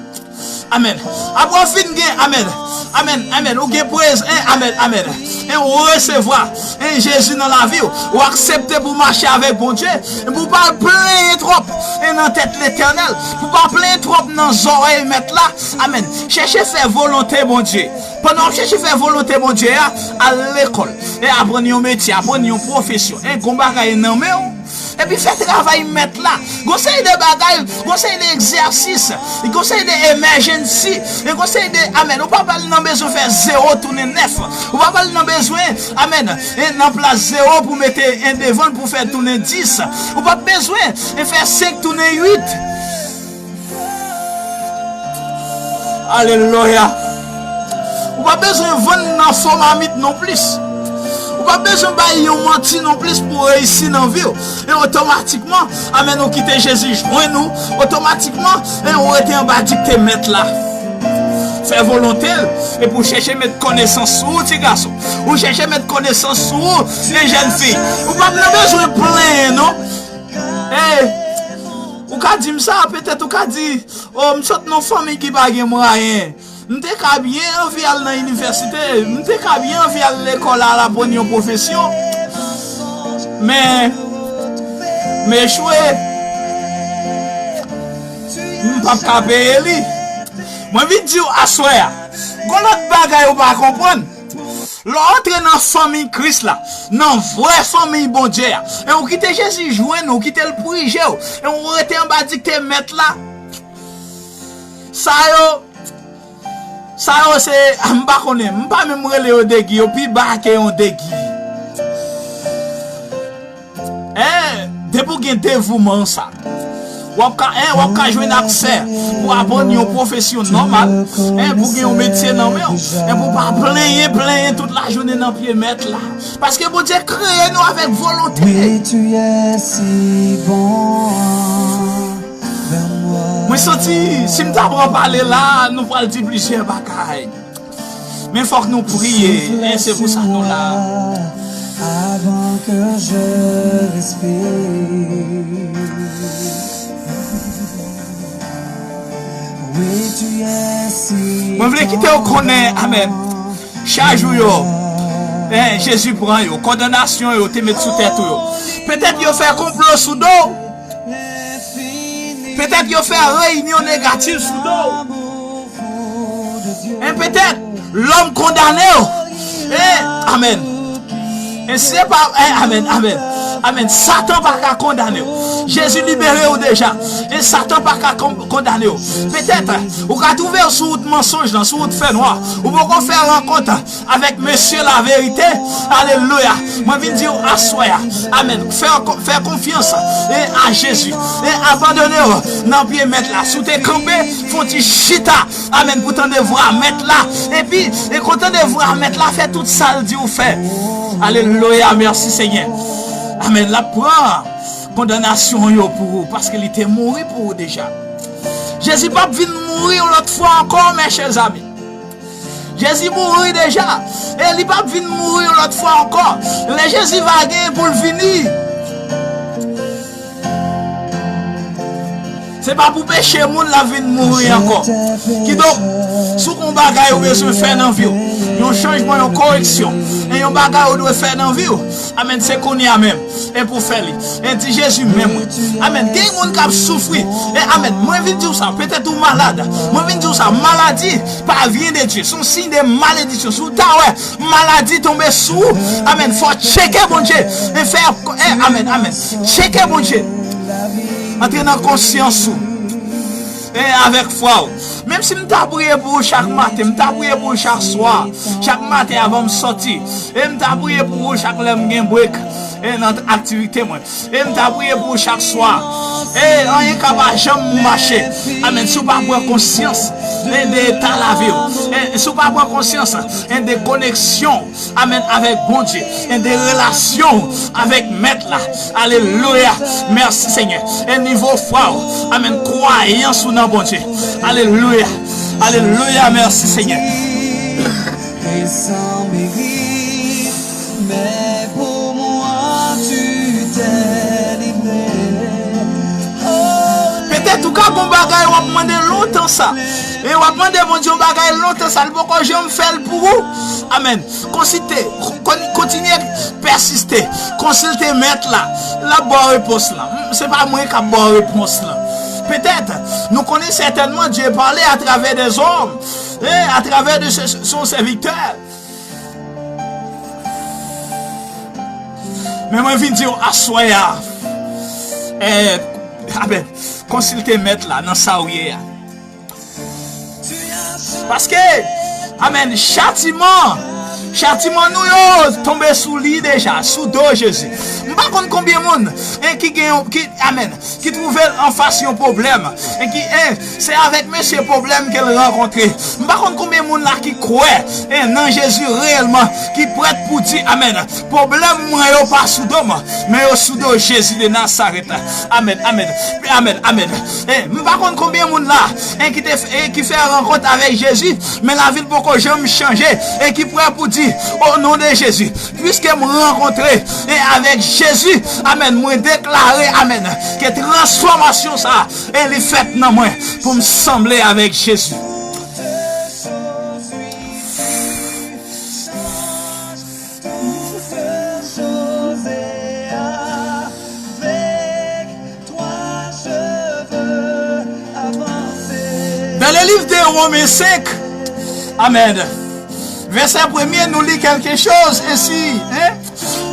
Amèn. Apre w fin gen, amèn. Amèn, amèn. Ou gen prezans, en, amèn, amèn. En, ou resevwa, en, Jezi nan lavi w. Ou aksepte pou w mache avèk Bondye. Pou w pa plenyen twòp, en, nan tèt Letènèl. Pou w pa plenyen twòp nan zòrèy Mèt la. Amèn. Chèche fè volonte Bondye. Pandan w ap chèche fè volonte Bondye a, al lekòl. E aprann yon metye, aprann yon pwofesyon. En, gon bagay nan men w. Epi fè travay Mèt la. Gon seri de bagay, gon seri de egzèsis, gon seri de emergency, e gon seri de, amèn. Ou pa pral nan bezwen fè zewo tounen nèf. Ou pa pral nan bezwen, amèn, e nan plas zewo pou mete en devan l pou fè tounen dis. Ou p ap bezwen e fè senk tounen uit. Alelouya. Ou pa bezwen vann nan fo mamit non plis. Ou pa bezwen bay yon manti non plis pou w reyisi nan vi w. E otomatikman, amèn, ou kite Jezi jwenn ou. Otomatikman, e ou rete anba dikte Mèt la. Fè volonte l. Epi w chèche met konesans sou ou, ti gason. Ou chèche met konesans sou ou, e jèn fi. Ou p ap nan bezwen plenyen, non. E, ou ka di m sa, petèt ou ka di, o, m sot nan fanmi ki pa gen mwayen. M te ka byen anvi al nan inivèsite, m te ka byen anvi al lekòl al aprann yon pwofesyon. Men, m echwe. M p ap ka peye li. Mwen vin di w aswè a, gon lòt bagay ou pa konprann. Lè w antre nan fanmi Kris la, nan vrè fanmi Bondye a, e ou kite Jezi jwenn ou, ou kite l prije w, e ou rete anba dikte Mèt la, sa yo, sa yo se, m pa konnen, m pa menm rele yo degi, yo pi ba ke yon degi. En, depi w gen devouman sa, w ap ka, en, w ap ka jwenn aksè pou aprann yon pwofesyon nòmal, en, pou gen yon metye nan men w, en, pou pa plenyen, plenyen tout lajounen nan pye Mèt la. Paske Bondye kreye nou avèk volonte. Mwen santi, si m ta pran pale la, nou pral di plizyè bagay. Men fòk nou priye, e se pou sa nou la. Avant que je respire. Oui, tu es si bon. Mwen vle kite w konnen, amèn. Chaj ou yo, en, Jezi pran yo. Kondanasyon yo te met sou tèt ou yo. Petèt yo fè konplo sou do w. Petèt yo fè reyinyon negatif sou do w. En, petèt, lòm kondane w. En, amèn. En, se pa, en, amèn, amèn. Amèn. Satan pa ka kondane w. Jezi libere w deja. En, Satan pa ka kon-, kondane w. Petèt, ou ka twouve w sou wout mansonj lan, sou wout fènwa. Ou poko fè rankont avèk mesye laverite. Alelouya. Mwen vin di w aswè a. Amèn. Fè, fè konfyans, e, a Jezi. E abandone w nan pye Mèt la. Si w te kanpe, fè yon ti chita. Amèn. Pou tande vwa Mèt la. Epi, e kon tande vwa Mèt la, fè tout sa l di w fè. Alelouya. Mèsi, Senyè. Amèn. L ap pran kondanasyon yo pou ou, paske li te mouri pou ou deja. Jezi p ap vin mouri yon lòt fwa ankò, mè chè zami. Jezi mouri deja, e li p ap vin mouri yon lòt fwa ankò. Lè Jezi va gen pou l vini, se pa pou peche moun l ap vin mouri ankò. Kidonk, si w gen yon bagay ou bezwen fè nan vi w, yon chanjman, yon koreksyon, e yon bagay ou dwe fè nan vi w, amèn, se kounye a menm. E pou fè li. E di Jezi, men mwen. Amèn. Gen moun k ap soufri. E amèn. Mwen vin di w sa. Petèt ou malad. Mwen vin di w sa. Maladi pa vyen de Dye. Se yon siy de malediksyon. Si w ta wè maladi tonbe sou ou, amèn, fò w tcheke Bondye. E fè, e, amèn, amèn. Tcheke Bondye. Antre nan konsyans ou. E avèk fwa w. Menm si m ta priye pou ou chak maten, m ta priye pou ou chak swa, chak maten avan m sòti. E m ta priye pou ou chak lè m gen break, e nan aktivite mwen. E m ta priye pou ou chak swa. E anyen ka pa janm mache. Amèn. Si w pa pran konsyans, e de eta lavi w. E si w pa pran konsyans, e de koneksyon, amèn, avèk Bondye. E de relasyon avèk Mèt la. Alelouya. Mèsi, Senyè. E nivo fwa w. Amèn. Kwayans ou nan Bondye. Alelouya. Alelouya. Mèsi, Senyè. Et sans mérite, mais pour moi tu t'es livré. Oh, petèt ou ka gon bagay w ap mande lontan sa. E w ap mande Bondye yon bagay lontan sa, li poko janm fè l pou ou. Amèn. Konsilte, kon-, kontinye pèsiste. Konsilte Mèt la. L ap ba w repons lan. M, se pa mwen k ap ba w repons lan. Petèt, nou konnen sètènman Dye pale atravè dèzòm, e atravè de se, son sèvitè. Men mwen vin di w aswè a, e, amèn, konsilte Mèt la nan sa w ye a. Paske, amèn, chatiman, chatiman nou yo tonbe sou li deja, sou do Jezi. M pa konn konbyen moun, e, ki gen yon, ki, amèn, ki twouve l anfas yon pwoblèm, e ki, e, se avèk mesye pwoblèm ke l rankontre. M pa konn konbyen moun la ki kwè, e, nan Jezi reyèlman, ki prèt pou di, amèn, pwoblèm mwen yo pa sou do m, men yo sou do Jezi de Nazarèt. Amèn, amèn, amèn, amèn. E, m pa konn konbyen moun la, e, ki te, e, ki fè rankont avèk Jezi, men lavi l poko janm chanje, e ki prè pou di, o non de Jezi, piske m rankontre, e, avèk Jezi, amèn, mwen deklare, amèn, ke transfòmasyon sa, e, li fèt nan mwen, pou m sanble avèk Jezi. Dans le livre de Romains cinq, amèn. Vèsè premye, nou li quelque chose ainsi, hein?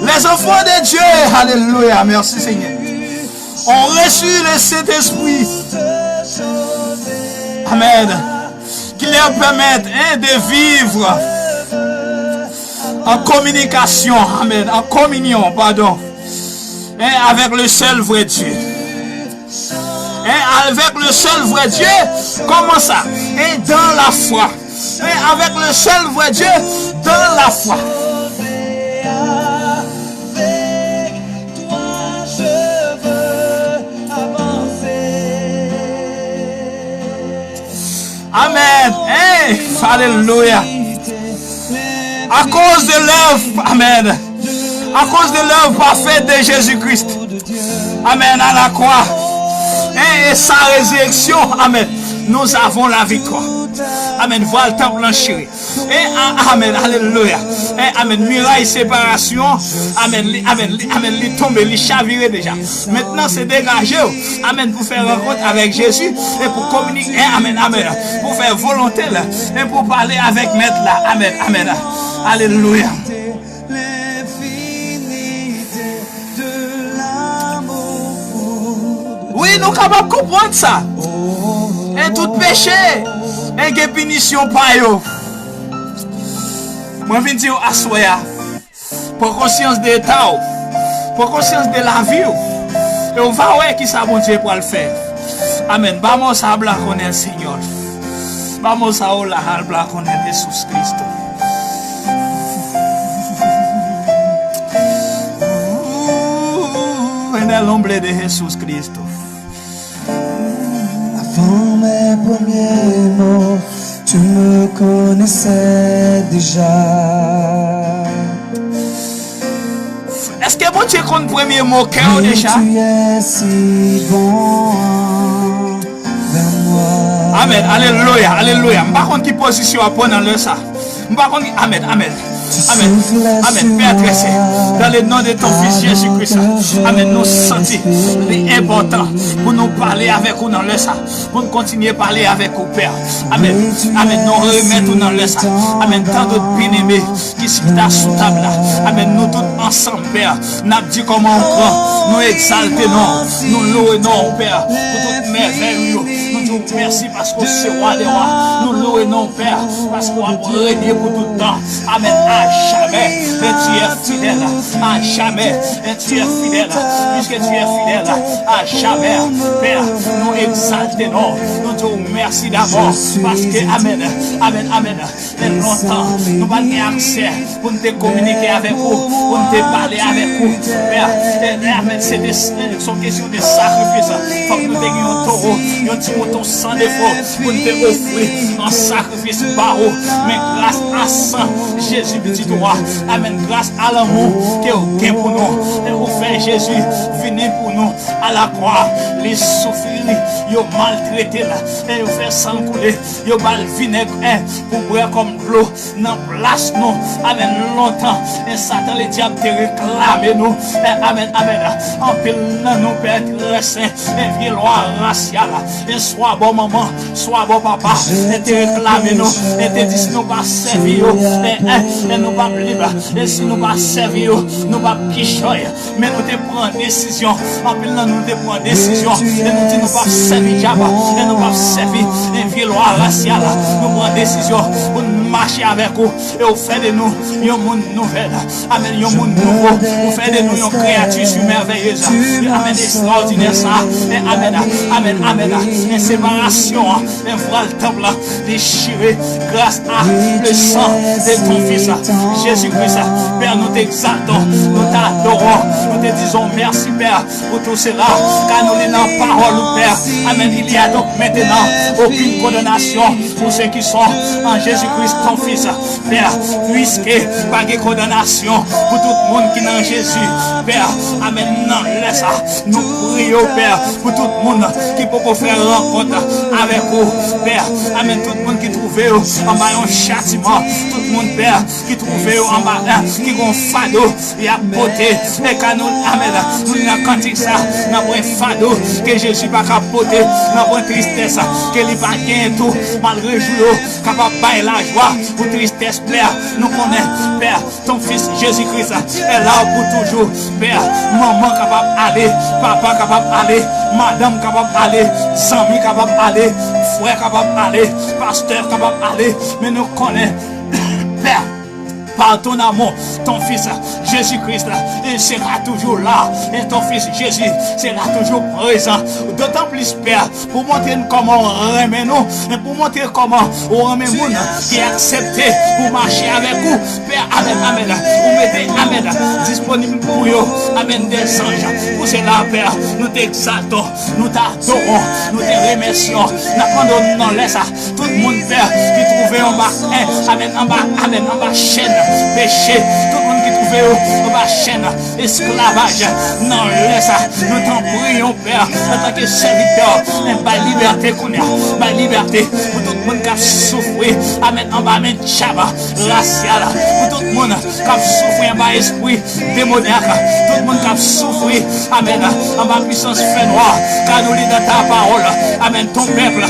Les enfants de Dieu, alléluia, merci Seigneur, ont reçu le Saint-Esprit. Amèn. Qui leur permettent, hein, de vivre en communication, amèn, en communion, pardon, hein, avec le seul vrai Dieu. Hein, avec le seul vrai Dieu, comment ça? Et dans la foi. Hein, avec le seul vrai Dieu, dans la foi. Amèn. Hey, alelouya. Akoz de lèv, amèn. Akoz de lèv pafè de Jezi Kris. Amèn, à la croix. Hein, et sa résurrection, amèn. Nous avons la victoire. Amèn. Vwal tanp lan chire. E, a, amèn, alelouya. E, amèn, miray separasyon, amèn, li, amèn, li, amèn, li tonbe, li chavire deja. Mentnan, se degaje w, amèn, pou fè rankont avèk Jezi e pou kominike, e, amèn, amèn, pou fè volonte l, e pou pale avèk Mèt la. Amèn, amèn. Alelouya. Wi, nou kapab konprann sa. E tout peche, e gen pinisyon pa yo. Mwen vin di w aswè a, pran konsyans de eta w, pran konsyans de lavi w, e w va wè kisa Bondye pral fè. Amèn. Ba mò sa a blakonnèl, Senyè. Ba mò sa a o la al blakonnèl, Jesús Cristo. El nombre de Jesús Cristo. Avant mes premiers mots, tu me connaissais déjà. Èske Bondye konn premye mo kè w deja? Tu es si bon envers moi. Amèn. Alelouya. Alelouya. M pa konn ki pozisyon w ap pran nan lè sa. M pa konn ki. Amèn. Amèn. Amèn. Amèn. Père très saint, dans le nom de ton Fils Jésus-Christ. Amèn. Nou santi li enpòtan pou nou pale avèk ou nan lè sa. Pou n kontinye pale avèk ou, Pè. Amèn. Amèn. Nou remèt ou nan lè sa. Amèn. Tan dòt byeneme ki chita sou tab la. Amèn. Nou tout ansanm, Pè, n ap di kòman ou gran. Nou egzalte non w. Nou louwe non w, Pè, pou tout mèvèy ou yo. Nou di w mèsi paske w se wa dè wa. Nou louwe non w, Pè, paske w ap renye pou tout tan. Amèn. À jamais, et tu es fidèle. À jamais, et tu es fidèle. Puisque tu es fidèle, à jamais, Pè, nou egzalte non w. Nou di w mèsi dabò, paske, amèn, amèn, amèn. Fè lontan nou pa t gen aksè pou n te kominike avèk ou, pou n te pale avèk ou. Pè, e, e, amèn, se te, se yon kesyon de sakrifis. Fòk nou te gen yon towo, yon ti mouton san defo pou n te ofri an sakrifis ba ou. Men gras a san Jezi pitit ou a, amèn, gras a lanmou ke w gen pou nou, e ou fè Jezi vini pou nou a la kwa, li soufri, yo maltrete l, e yo fè san l koule, yo ba l vinèg, e, pou bwè kòm dlo nan plas nou. Amèn. Lontan, e Satan ledyab te reklame nou. E, amèn, amèn. Anpil nan nou, Pè trè sen, e vye lwa rasyal, e swa bò manman, swa bò papa, e te reklame nou, e te di si nou pa sèvi yo, e, e, e nou p ap lib, e si nou pa sèvi yo, nou p ap kichòy. Men nou te pran desizyon. Anpil nan nou te pran desizyon. E nou di nou p ap sèvi dyab. E nou p ap sèvi vye lwa rasyal. Nou pran desizyon pou n mache avèk ou. E ou fè de nou yon moun nouvèl. Amèn. Yon moun nouvo. Ou fè de nou yon kreyati si mèvèyez. Amèn. Ekstraòdinè sa. E amèn. Amèn. Amèn. E separasyon an. E vwal tanp lan dechire gras a le san de ton Fis Jezi Kris. Pè, nou te egzalte w, nou te adore w, nou te di w mèsi, Pè, pour tout cela, car nou li nan pawòl ou, Pè. Amèn. Il y a donc maintenant aucune condamnation pour ceux qui sont en Jésus-Christ, ton Fils. Pè, puiske pa gen kondanasyon pou tout moun ki nan Jezi. Pè, amèn, nan lè sa, nou priye w, Pè, pou tout moun ki poko fè rankont avèk ou, Pè, amèn, tout moun ki twouve yo anba yon chatiman, tout moun, Pè, ki twouve yo anba, ki gon fado y ap pote. E ka nou, amèn, nou nan kantik sa, nan pwen fado ke Jezi pa ka pote, nan pwen tristès ke li pa genyen tou, malgre jou yo kapab bay lajwa pou tristès, Pè, nou konnen, Pè, ton Fis Jezi Kris est là pour toujours, Pè. Manman kapab ale, papa kapab ale, madanm kapab ale, zanmi kapab ale, frè kapab ale, pastè kapab ale, men nou konnen, Pè, par ton amour, ton Fils Jésus-Christ, il sera toujours là. Et ton Fils Jésus sera toujours présent. D'autant plus, Pè, pou montre n kòman w renmen nou, e pou montre kòman w renmen moun ki aksepte pou mache avèk ou. Pè, amèn, amèn, ou mete, amèn, disponib pou yo, amèn, dèzanj. Pou sela, Pè, nou te egzalte w, nou te adore w, nou te remèsye w. N ap mande w nan lè sa, tout moun, Pè, ki twouve yo anba, amèn, anba, amèn, anba chèn peche, tout moun ki twouve yo anba chèn esklavaj, nan lè sa, nou t ap priye w, Pè, antanke sèvitè, men bay libète kounye a. Bay libète pou tout moun k ap soufri, amèn, anba men dyab rasyal. Pou tout moun k ap soufri anba espri demonyak. Tout moun k ap soufri, amèn, anba pwisans fènwa. Car nous lit dans ta parole, amèn, ton peuple,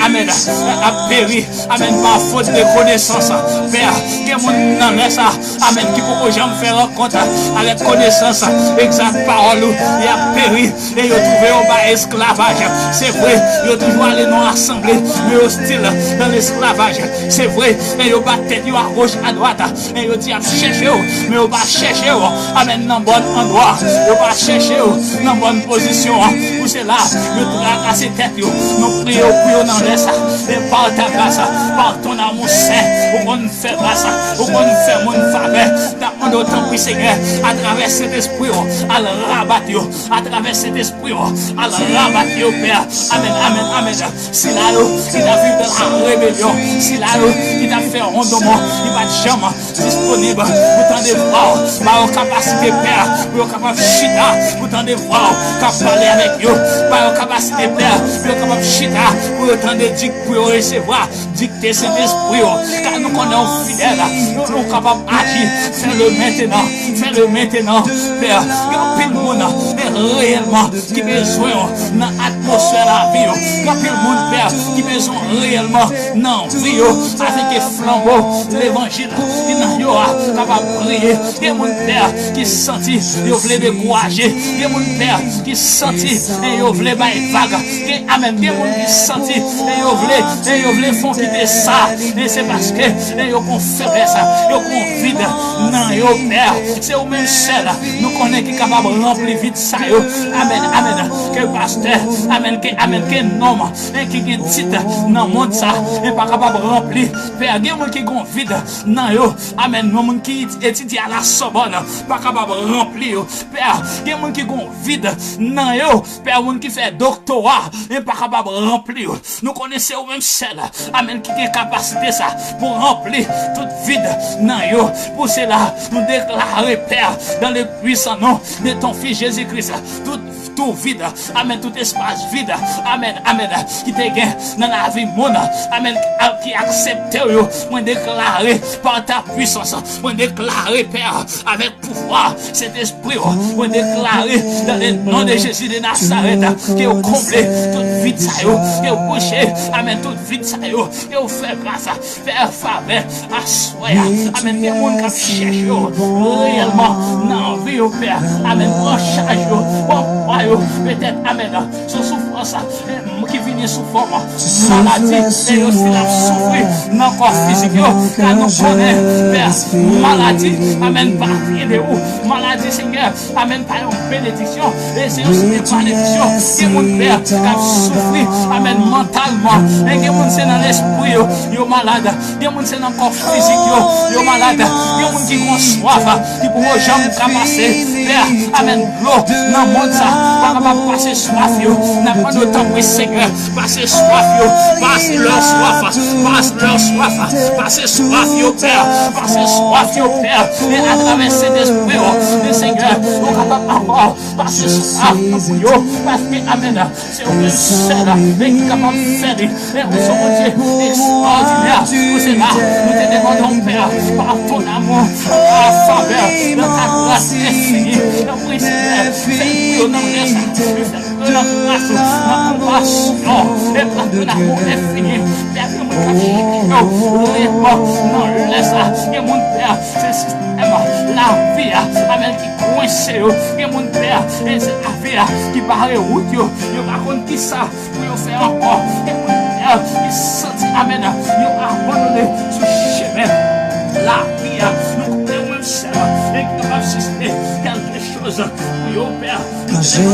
amèn, a péri, amèn, par faute de connaissance. Pè, gen moun nan lè sa, amèn, ki poko janm fè rankont avèk konesans egzak pawòl ou, y ap peri e yo twouve yo anba esklavaj. Se vre, yo toujou ale nan asanble, men yo still nan lesklavaj. Se vre, e yo bat tèt yo agoch, adwat, e yo di y ap chèche w, men yo pa chèche w, amèn, nan bòn andwa. Yo pa chèche w nan bòn pozisyon an. Pou sela, yo trakase tèt yo. Nou priye w pou yo nan lè sa. E pa ta gras, pa ton amour saint, ou konn fè gras, ou konn fè moun favè. N ap mande w, tanpri, Senyè, atravè Sentespri w, al rabat yo. Atravè Sentespri w, al rabat yo, Pè. Amèn, amèn, amèn. Sila yo ki t ap viv nan la rebelyon, sila yo ki t ap fè wondoman, li pa t janm disponib pou tande vwa w. Ba yo kapasite, Pè, pou yo kapab chita pou tande vwa w k ap pale avèk yo. Ba yo kapasite, Pè, pou yo kapab chita pou yo tande dik, pou yo resevwa dikte Sentespri w. Ka nou konnen w fidèl, nou, nou kapab aji. Fè le mentenan, fè le mentenan, Pè. Gen anpil moun, men reyèlman, ki bezwen w nan atmosfè lavi yo. Gen anpil moun, Pè, ki bezwen w reyèlman nan vi yo, afin ke flanbo levanjil ki nan yo a kapab briye. Gen moun, Pè, ki santi yo vle dekouraje. Gen moun, Pè, ki santi, e, yo vle bay vag. Gen, amèn, gen moun ki santi, e, yo vle, e, yo vle fon kite sa. E se paske, e, yo gon feblès, yo gon vid nan yo, Pè. Se ou menm sèl nou konnen ki kapab ranpli vid sa yo. Amèn, amèn. Ke pastè, amèn, ke, amèn, ke nonm, e, ki gen tit nan mond sa, e pa kapab ranpli. Pè, gen moun ki gon vid nan yo. Amèn. Yon moun ki etidye a la Sorbonne pa kapab ranpli yo. Pè, gen moun ki gon vid nan yo. Pè, moun ki fè doktora, e pa kapab ranpli yo. Nou konnen se ou menm sèl, amèn, ki gen kapasite sa pou ranpli tout vid nan yo. Pou sela, nou deklare, Pè, dans le puissant nom de ton Fils Jésus-Christ, tout, tout vid, amèn, tout espas vid, amèn, amèn, ki te gen nan lavi moun, amèn, ki aksepte w yo, mwen deklare, pa ta pwisans, mwen deklare, Pè, avèk pouvwa Sentespri w, mwen deklare, dans le nom de Jésus de Nazareth, ke w konble tout vid sa yo, ke w bouche, amèn, tout vid sa yo, ke w fè gras, fè favè aswè a. Amèn. Gen moun k ap chèche w reyèlman nan vi yo, Pè. Amèn. Pran chaj yo, pran pwa yo, petèt, amèn, sou soufrans ki vini sou fòm maladi, e yo si l ap soufri nan kò fizik yo, ka nou konnen, Pè, maladi, amèn, pa vin de ou. Maladi, Senyè, amèn, pa yon benediksyon, e se yon site malediksyon. Gen moun, Pè, k ap soufri, amèn, mantalman, e gen moun se nan lespri yo, yo malad. Gen moun se nan kò fizik yo, yo malad. Gen moun ki gon swaf, ki poko janm ka pase. Pè, amèn, dlo nan mond sa pa kapab pase swaf yo. N ap mande w, tanpri, Senyè, pase swaf yo, pase lè swaf, pase lè swaf, pase swaf yo, Pè, pase swaf yo, Pè. E atravè Sentespri w, e Senyè, ou kapab ankò pase swaf pou yo, paske, amèn, se ou menm sèl, e ki kapab fè li. E ou se yon Bondye ekstraòdinè. Pou sela, nou te demande w, Pè, par ton amour, par faveur, dans ta grâce infinie. Tanpri, Senyè, fè l pou yo nan lè sa. Fè l pou yo nan gras ou, nan konpasyon, e par ton amour infini. Pè, gen moun k ap chèche w reyèlman nan lè sa. Gen moun, Pè, se sistèm lavi a, amèn, ki kwense yo. Gen moun, Pè, e se lavi a ki bare wout yo. Yo pa konn kisa pou yo fè ankò. Gen moun, Pè, ki santi, amèn, yo abandone sou chemen lavi a. Nou konnen ou menm sèl, e ki kapab sispann kèlke choz pou yo, Pè. Fè le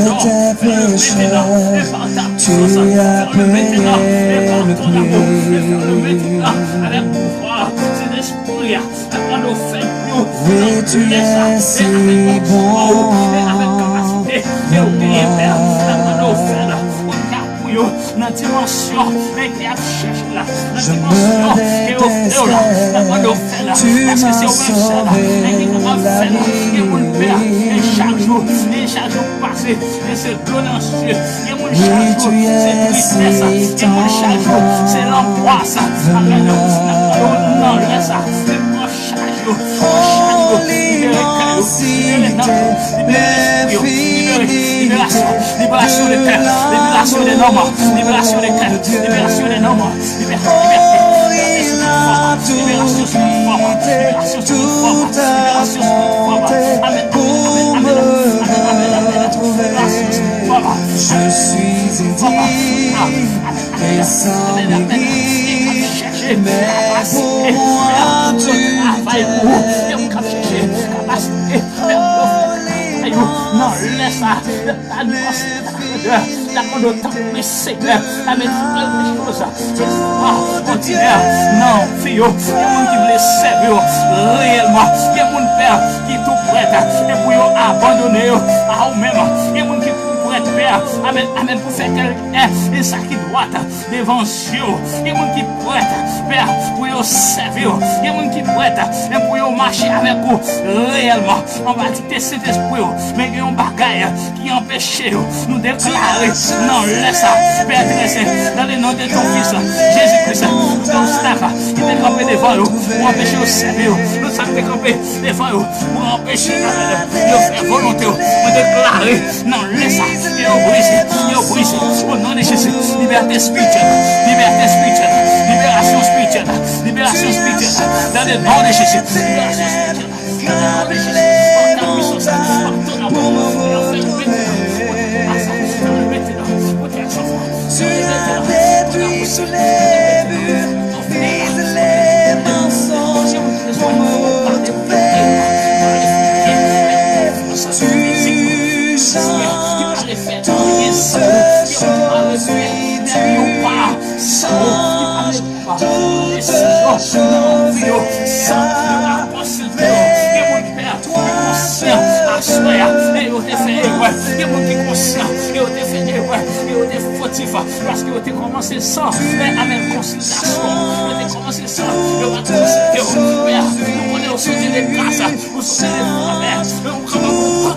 mentenan, e pa ta pwisans. Fè le mentenan, e pa ton amour. E fè le mentenan avèk pouvwa Sentespri a. N ap mande w fè pou yo nan lè sa, e avèk pouvwa w, e avèk kapasite ke w genyen, Pè. N ap mande w fè l pou n ka pou yo nan dimansyon, e ke y ap chèche la, nan dimansyon ke yo vle w la. N ap mande w fè l, paske se ou menm sèl, e ki kapab fè l. Gen moun, Pè, e chak jou, e chak jou k pase, e se dlo nan zye. Gen moun chak jou se tristès, gen moun chak jou se langwas. Amèn. N ap mande w nan lè sa, e pran chaj yo, pran chaj yo, libere kè yo, libere nanm yo, libere lespri yo, libere, liberasyon, liberasyon de kè, liberasyon de nanm, liberasyon de kè, liberasyon de nanm, libè, libète, libète sou tout fòm, liberasyon sou tout fòm, liberasyon sou tout fòm, liberasyon sou tout fòm. Amèn, amèn, amèn, amèn, amèn, amèn, amèn, amèn, liberasyon sou tout fòm, liberasyon sou tout fòm. Amèn, amèn, amèn, amèn, amèn, amèn. kapasite, Pè, pou yo travay pou ou. Gen moun k ap chèche kapasite, Pè, pou yo fè travay ou nan lè sa. Nan lè sa, n ap mande w tanpri, Senyè, amèn, fè lè choz, espwa òdinè nan vi yo. Gen moun ki vle sèvi w reyèlman. Gen moun, Pè, ki tou prèt, e pou yo abandone yo a ou menm. Gen moun ki tou prèt, Pè, amèn, amèn, pou fè kèlkè e sa ki dwat devan zye w. Gen moun ki prèt, Pè, pou yo sèvi w. Gen moun ki prèt, e pou yo mache avèk ou reyèlman. Anba dikte Sentespri w. Men gen yon bagay ki anpeche yo. Nou deklare nan lè sa, Pè Trè Sen, dans le nom de ton Fils, Jésus Christ, tout obstak ki te kanpe devan yo pou anpeche yo sèvi w, tout sa ki te kanpe devan yo pou anpeche yo fè volonte w, mwen deklare nan lè sa, yo brize, yo brize, au nom de Jésus, liberté spirituelle, liberté spirituelle, libération spirituelle, libération spirituelle, dans le nom de Jésus, libération spirituelle. Desizyon nan vi yo, sa ki pa konsilte yo. Gen moun, Pè, ki konsyan aswè a, e yo te fè erè. Gen moun ki konsyan, e yo te fè erè, e yo te fotif, paske yo te kòmanse san, men, amèn, konsiltasyon. Yo te kòmanse san, yo pa t konsilte yo. Pè, nou konnen yo soti de kasa, ou soti de fwa, Pè, men ou kapab ankò, ou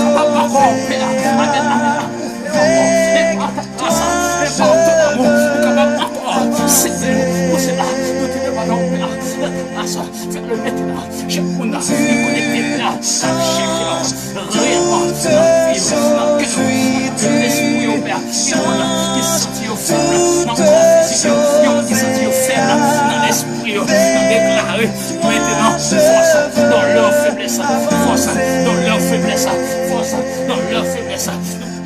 kapab ankò, Pè. Amèn, amèn, amèn. Ou kapab ankò, Pè. Amèn, amèn. Gras a, e pa w tout amou, ou kapab ankò sèvi nou. Pou sela, nou te demann ou, Pè, nan gras a, fè le mentnan, chak moun ki konekte, Pè, k ap chèche w reyèlman nan vi yo, nan kè yo, nan lespri yo, Pè. Gen moun ki santi yo fèb nan kò fizik yo, gen moun ki santi yo fèb nan lespri yo, nan deklare mentnan fòs dans leur faiblesse, fòs dans leur faiblesse, fòs dans leur faiblesse.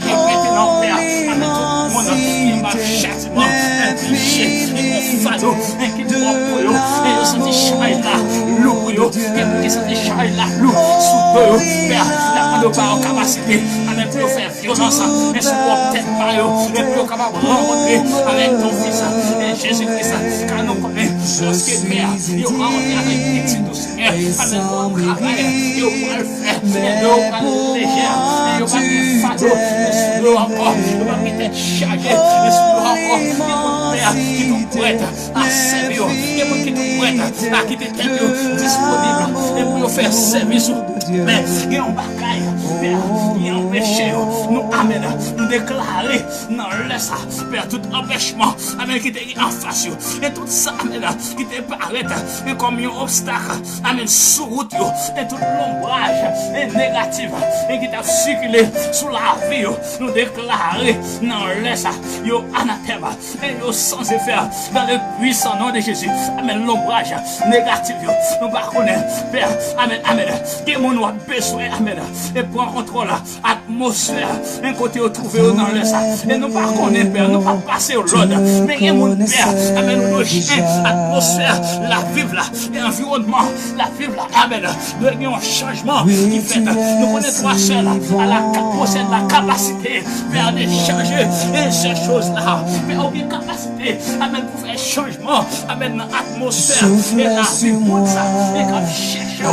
E mentnan, Pè, amèn, tout moun ki anba chatiman, enpije, e yon fado, e ki twòp pou yo, e yo santi chay la lou pou yo, e pou ki santi chay la lou sou do yo, Pè, n ap mande w ba yo kapasite, amèn, pou yo fè vyolans, e sou pwòp tèt pa yo, e pou yo kapab rankontre avèk ton Fis, e Jezi Kris, ka nou konnen, paske, Pè, yo rankontre avèk pitit ou, Amèn. Bon travay, yo pral fè. Men yo pral lejè. Men yo pa gen fado sou yo ankò. Yo pa gen tèt chaje sou yo ankò. Gen moun, Pè, ki tou prèt a sèvi yo. Gen moun ki tou prèt a kite tèt yo disponib. E pou yo fè sèvis ou. Men gen yon bagay, Pè, ki anpeche yo. Nou, amèn. Nou deklare nan lè sa, Pè, tout anpèchman, amèn, ki te gen anfas yo. E tout sa, amèn, ki te parèt, e kòm yon obstak, amèn, sou wout yo, e tout lonbraj, e negatif, e ki t ap sikile sou lavi yo, nou deklare nan lè sa, yo anatèm, e yo san efè, dans le puissant nom de Jésus. Amèn, lonbraj negatif yo, nou pa konnen, Pè, amèn, amèn, gen moun w ap bezwen, amèn, e pran kontwòl atmosfè, men kote yo twouve yo nan lè sa. E nou pa konnen, Pè, nou pa pase yo lòd. Men gen moun, Pè, amèn, nou dwe chanje atmosfè laviv la, e anviwònman laviv la, amèn. Dwe gen yon chanjman ki fèt. Nou konnen twa sèl a la ka posède la kapasite, Pè, de chanje, e se choz la. Pè, ou gen kapasite, amèn, pou fè chanjman, amèn, nan atmosfè, e lavi moun sa, e k ap chèche w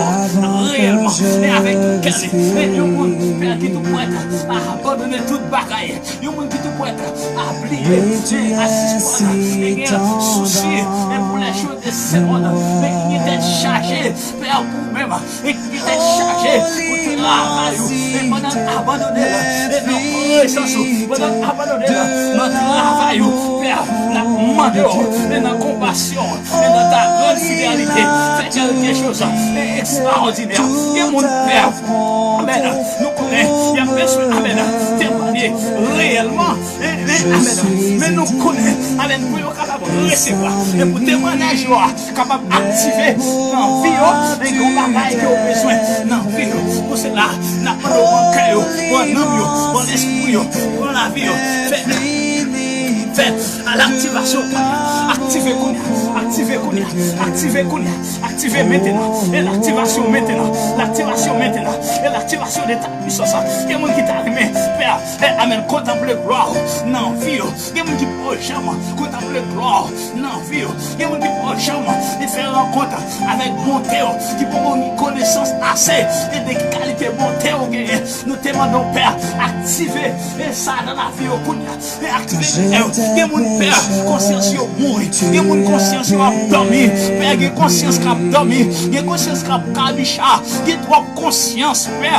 reyèlman, e avèk kè li, e yon moun, Pè, ki tou prèt a abandone tout bagay, yon moun ki tou prèt a bliye, e a sispann, e gen sousi, e pou lè jou de semòn, men ki gen tèt chaje, Pè, pou ou menm, e ki gen tèt chaje pou travay ou, e pandan n abandone l, e nan prezans ou, pandan n abandone l nan travay ou, Pè, n ap mande w, e nan konpasyon, e nan ta grann fidelite, fè kèlke choz, e ekstraòdinè. Gen moun, Pè, amèn, nou konnen, y ap bezwen, amèn, temwanye reyèlman, e, e, amèn, men nou konnen, amèn, pou yo kapab resevwa, e pou temwayaj yo a kapab aktive nan vi yo, e gen yon bagay ke yo bezwen nan vi yo. Pou sela, n ap mande w pran kè yo, pran nanm yo, pran lespri yo, pran lavi yo. Fè, fè a laktivasyon kounye a. Aktive kounye a. Aktive. Aktive kounye a. Aktive mentnan. E laktivasyon mentnan. Laktivasyon mentnan. E laktivasyon de ta pwisans. Gen moun ki ta renmen, Pè, e, amèn, kontanple glwa w nan vi yo. Gen moun ki poko janm kontanple glwa w nan vi yo. Gen moun ki poko janm fè rankont avèk bonte w, ki poko gen konesans ase e de ki kalite bonte w genyen. Nou te mande w, Pè, aktive e sa nan lavi yo kounye a. E aktive, e, gen moun, Pè, konsyans yo mouri. Gen moun konsyans yo ap dòmi. Pè, gen konsyans k ap dòmi. Gen konsyans k ap kabicha. Gen twòp konsyans, Pè.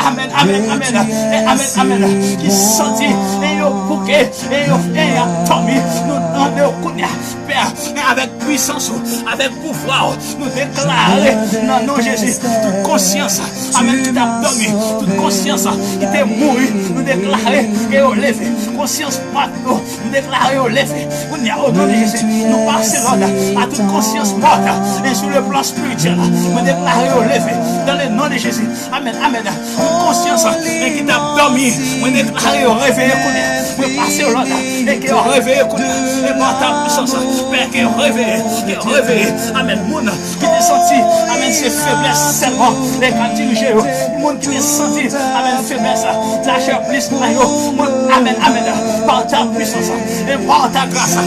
Amèn, amèn, amèn. E amèn, amèn. Ki santi e yo bouke, e yo, e y ap dòmi. Nou mande w kounye a, Pè, e avèk pwisans ou, avèk pouvwa w, nou deklare nan non Jezi tout konsyans, amèn, ki t ap dòmi, tout konsyans ki te mouri, nou deklare ke yo leve. Konsyans mòt yo, nou deklare yo leve. Kounye a, o non de Jezi, nou pase lòd a tout konsyans mòt e sou le plan spirityèl. Mwen deklare yo leve dans le nom de Jésus. Amèn, amèn. Tout konsyans, e, ki t ap dòmi, mwen deklare yo reveye kounye a. Mwen pase yo lòd, e ke yo reveye kounye a. E pa ta pwisans, Pè, ke yo reveye, ke yo reveye. Amèn. Moun ki te santi, amèn, se feblès sèlman, e k ap dirije yo. Moun ki te santi, amèn, feblès, lachè plis nan yo. Mwen, amèn, amèn. Pa ta pwisans, e pa ta gras,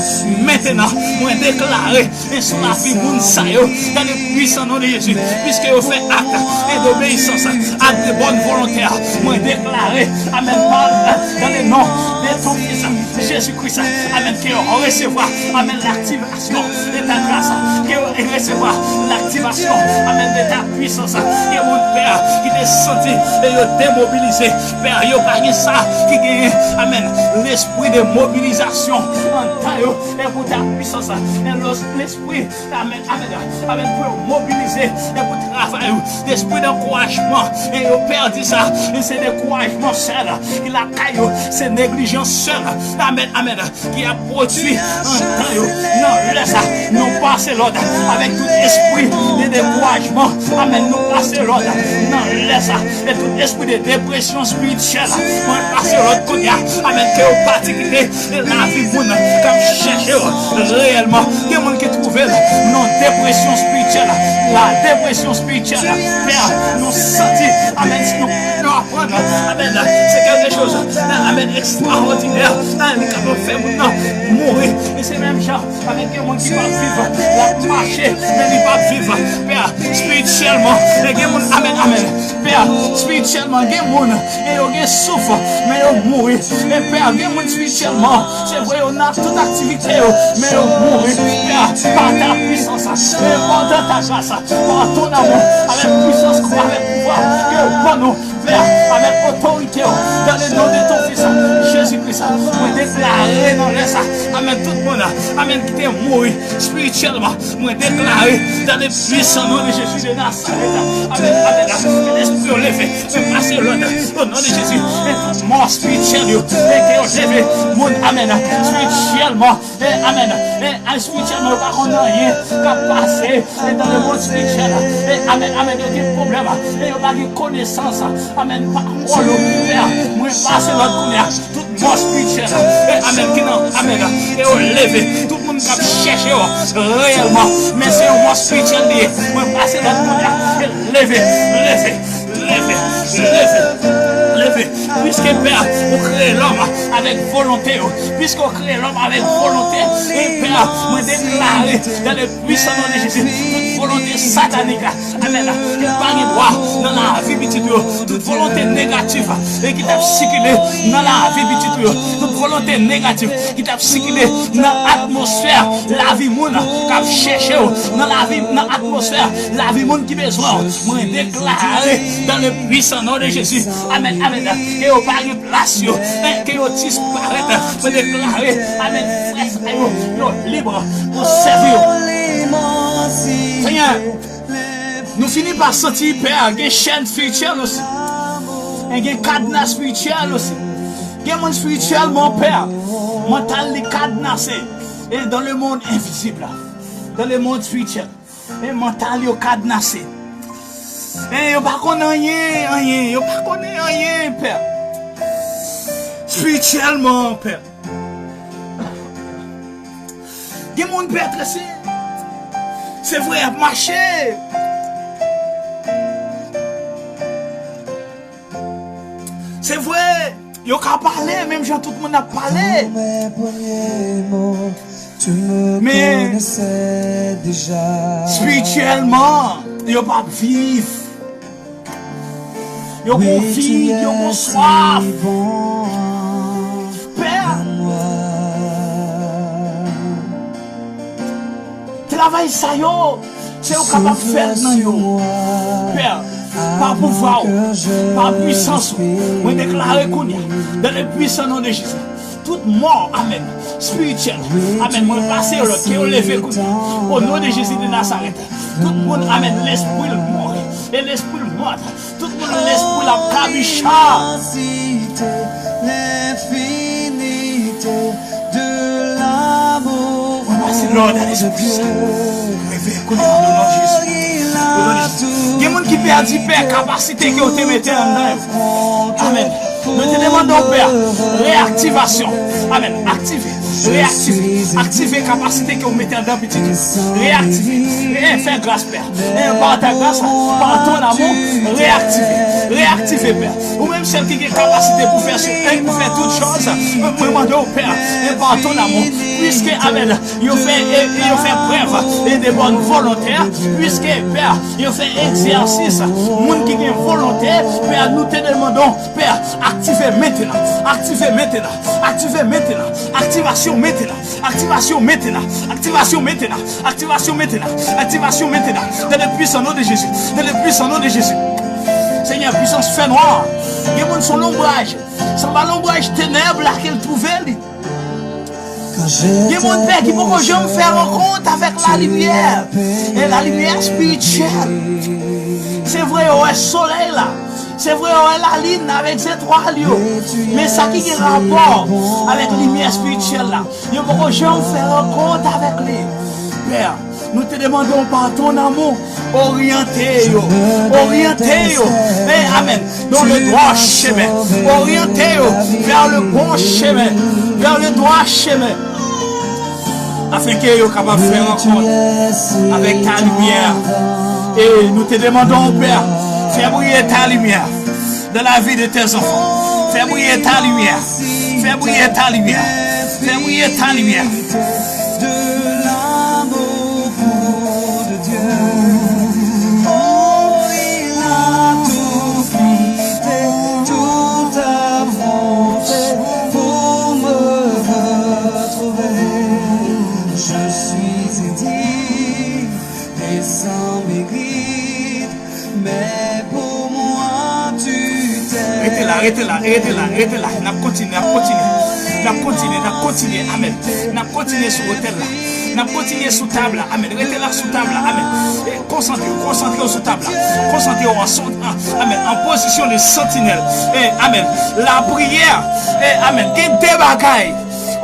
mentnan, mwen deklare e sou lavi moun sa yo, dans le puissant nom de Jésus, piske yo fè ak e dobeyisans, ak de bòn volonte. Mwen deklare, amèn, pa, dans le nom de ton Fils, Jésus-Christ, amèn, ke yo resevwa, amèn, laktivasyon de ta gras, ke yo resevwa laktivasyon, amèn, de ta pwisans. Ke moun, Pè, ki te santi e yo demobilize, Pè, yo pa gen sa ki genyen, amèn, lespri de mobilizasyon anndan yo, e pou ta pwisans, e lòs-, lespri, amèn, amèn, amèn, pou yo mobilize, e pou travay ou, lespri dankourajman, e yo pèdi sa, e se dekourajman sèl ki lakay yo, se neglijans sèl, amèn, amèn, ki ap pwodui anndan yo. Nan lè sa, nou pase lòd avèk tout espri de dekourajman, amèn, nou pase lòd nan lè sa, e tout espri de depresyon espirityèl, mwen pase lòd kounye a, amèn, ke yo pati kite e lavi moun k ap chèche w reyèlman. Gen moun ki twouve l nan depresyon espirityèl. La depresyon espirityèl, Pè, nou santi, amèn, si nou, nou aprann, amèn, se kèlke choz, amèn, ekstrawòdinè, amèn, li kapab fè moun nan mouri. E se menm jan avèk yon moun ki p ap viv, l ap mache, men li p ap viv. Pè, espirityèlman, e gen moun, amèn, amèn. Pè, espirityèlman, gen moun, e yo gen souf, men yo mouri. E Pè, gen moun espirityèlman, se vre, yo nan tout aktivite yo, men yo mouri. Pè, pa ta pwisans, e pa ta gras, pa ton amou, avèk pwisans, avèk pouvwa ke w ban nou, Pè, avèk otorite w, dans le nom de ton Fils, Jésus-Christ, mwen deklare nan lè sa, amèn, tout moun, amèn, ki te mouri espirityèlman, mwen deklare, dans le puissant nom de Jésus de Nazareth, amèn, amèn, lespri yo leve, mwen pase lòd, o non de Jezi, e tout mò espirityèl yo, e ke yo leve, moun, amèn, espirityèlman, e, amèn, e, espirityèlman, yo pa konn anyen k ap pase, e dans le monde spirituel, e, amèn, amèn, yo gen pwoblèm, e yo pa gen konesans, amèn, pawòl ou, Pè, mwen pase lòd kounye a, tout mò espirityèl, e, amèn, ki nan, amèn, e yo leve, tout moun k ap chèche yo, reyèlman, men se yon mò espirityèl li ye, mwen pase lòd kounye a, e leve, leve, leve, leve, leve, piske Pè, ou kreye lòm avèk volonte yo, piske ou kreye lòm avèk volonte, e Pè, mwen deklare, dans le puissant nom de Jésus, tout volonte satanik, amèn, ki pa gen dwa nan lavi pitit yo, tout volonte negatif, e ki t ap sikile nan lavi pitit yo, tout volonte negatif ki t ap sikile nan atmosfè lavi moun k ap chèche w, nan lavi, nan atmosfè lavi moun ki bezwen w, mwen deklare, dans le puissant nom de Jésus, amèn, amèn, ke yo pa gen plas yo, e ke yo disparèt, mwen deklare, amèn, frè sa yo, yo lib pou sèvi w. Senyè, nou fini pa santi, Pè, gen chèn espirityèl osi. E gen kadna espirityèl osi. Gen moun espirityèlman, Pè, mantal li kadnase. E dans le monde invisible, dans le monde spirituel, e mantal yo kadnase. E yo pa konn anyen, anyen. Yo pa konnen anyen, Pè. Espirityèlman, Pè. Gen moun, Pè, trese. Se vre, y ap mache. Se vre, yo ka pale, menm jan tout moun ap pale. Men, espirityèlman, yo p ap viv. Yo gon vid, yo gon swaf. Pè, travay sa yo, se ou kapab fè l nan yo. Pè, pa pouvwa w, pa pwisans ou, mwen deklare kounye a, dans le puissant nom de Jésus, tout mò, amèn, espirityèl, amèn, mwen pase yo lòd, ke yo leve kounye a, au nom de Jésus de Nazareth. Tout moun, amèn, lespri l mò, e lespri l mò. Tout moun lespri l ap kabicha. Mwen pase lòd a Lespri Sen. Reveye kounye a, o non de Jezi. O non de Jezi. Gen moun ki pèdi, Pè, kapasite ke w te mete anndan yo. Amèn. Nou te demande w, Pè, reyaktivasyon. Amèn. Aktive, reyaktive, aktive kapasite ke w mete anndan pitit ou. Reyaktive. E fè gras, Pè. E pa ta gras, pa ton amou, reyaktive. Reyaktive, Pè. Ou menm sèl ki gen kapasite pou fè sou, e pou fè tout chòz, mwen mande w, Pè, e pa ton amou. Piske, amèn, yo fè, e, e yo fè prèv, e de bòn volontè, piske, Pè, yo fè egzèsis, moun ki gen volonte, Pè, nou te demande w, Pè, aktive mentenan, aktive mentenan, aktive mentenan, aktivasyon mentenan, aktivasyon mentenan, aktivasyon mentenan, aktivasyon mentenan, aktivasyon mentenan, dans le puissant nom de Jésus, dans le puissant nom de Jésus. Senyè, pwisans fènwa, gen moun se yon lonbraj, se anba lonbraj tenèb la ke l twouve li. Gen moun, Pè, ki poko janm fè rankont avèk lalimyè. E lalimyè espirityèl. Se vre, yo wè solèy la. Se vre, yo wè lalin avèk zetwal yo. Men sa ki gen rapò avèk limyè espirityèl la, yo poko janm fè rankont avèk li. Pè, nou te demande w pa ton amou, oryante yo, oryante yo, e, amèn, dans le droit chemin, oryante yo vers le bon chemin, vers le droit chemin, afin ke yo kapab fè rankont avèk ta limyè. E nou te demande w, Pè, fè briye ta limyè dans la vie de tes enfants. Fais briller ta lumière. Fais briller ta lumière. Fais briller ta lumière. De l'amour fou de Dieu. Oh, il a tout quitté, tout affronté pour me retrouver. Je suis indigne et sans mérite. Mais pour moi, tu t'es. Rete la, rete la, rete la, rete la. N ap kontinye, n ap kontinye. N ap kontinye, n ap kontinye. Amèn. N ap kontinye sou otèl la. N ap kontinye sou tab la. Amèn. Rete la sou tab la. Amèn. E konsantre w, konsantre w sou tab la. Konsantre w an son, an, amèn. An pozisyon de santinèl. E, amèn. Lapriyè. E, amèn. Gen de bagay.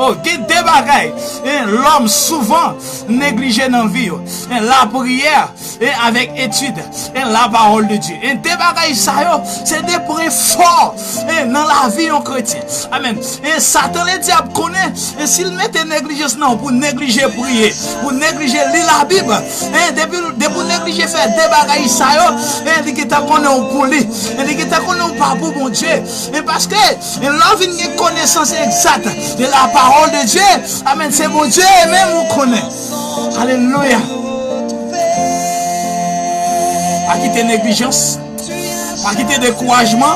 Oh, gen de bagay. E, lòm souvan neglije nan vi yo. E, lapriyè. E avèk etid, e la parole de Dieu. E de bagay sa yo, se de pwen fò, e nan lavi yon kretyen. Amèn. E Satan Ledyab konnen, e si l mete neglijans nan ou pou neglije priye, pou neglije li Labib, e depi, depi w neglije fè de bagay sa yo, e li gentan konnen w pou li. E li gentan konnen w pa pou Bondye. E paske, e lè w vin gen konesans egzat de la parole de Dieu, amèn, se Bondye menm ou konnen. Alelouya. Pa kite neglijans. Pa kite dekourajman.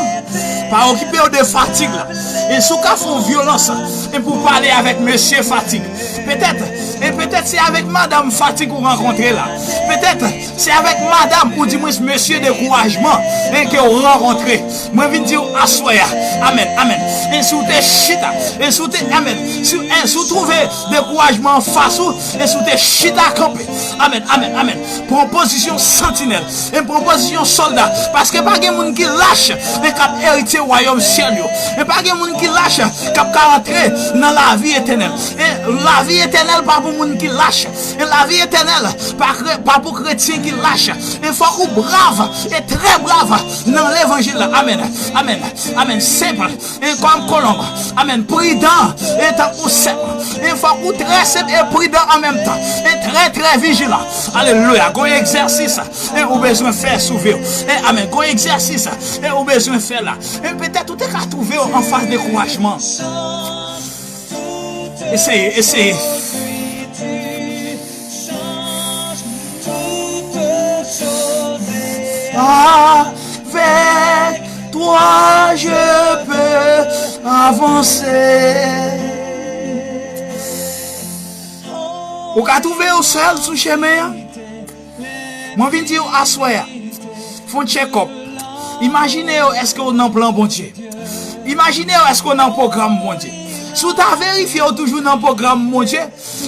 Pa okipe w de fatig la. E si w ka fè yon vyolans, e pou pale avèk mesye fatig. Petèt, e petèt se avèk madanm fatig ou rankontre la. Petèt, se avèk madanm, ou dimwens mesye dekourajman, e ke w rankontre. Mwen vin di w aswè a. Amèn, amèn. E si w te chita, e si w te, amèn. Si, e si w twouve dekourajman anfas ou, e si w te chita kanpe. Amèn, amèn, amèn. Pran pozisyon santinèl. E pran pozisyon sòlda. Paske pa gen moun ki lach, e k ap eritye wayòm syèl yo. E pa gen moun ki lach, k ap ka rantre nan lavi etènèl. E lavi etènèl pa pou moun ki lach. E lavi etènèl pa, kre- pa pou kretyen ki lach. E fòk ou brav, e trè brav nan levanjil la. Amèn. Amèn. Amèn. Senp. E kòm kolonb. Amèn. Pridan. E tankou sèp. E fòk ou trè senp e pridan an menm tan. E trè, trè vijilan. Alelouya. Gon egzèsis. E ou bezwen fè sou vi w. E amèn. Gon egzèsis. E ou bezwen fè la. E petèt ou te ka twouve w anfas dekourajman. Eseye, eseye. Avec toi, je peux avancer. Ou ka twouve w sèl sou chemen an. Mwen vin di w aswè a, fè yon check-up. Imajine w, èske w nan plan Bondye? Imajine w, èske w nan pwogram Bondye? Si w ta verifye w toujou nan pwogram Bondye,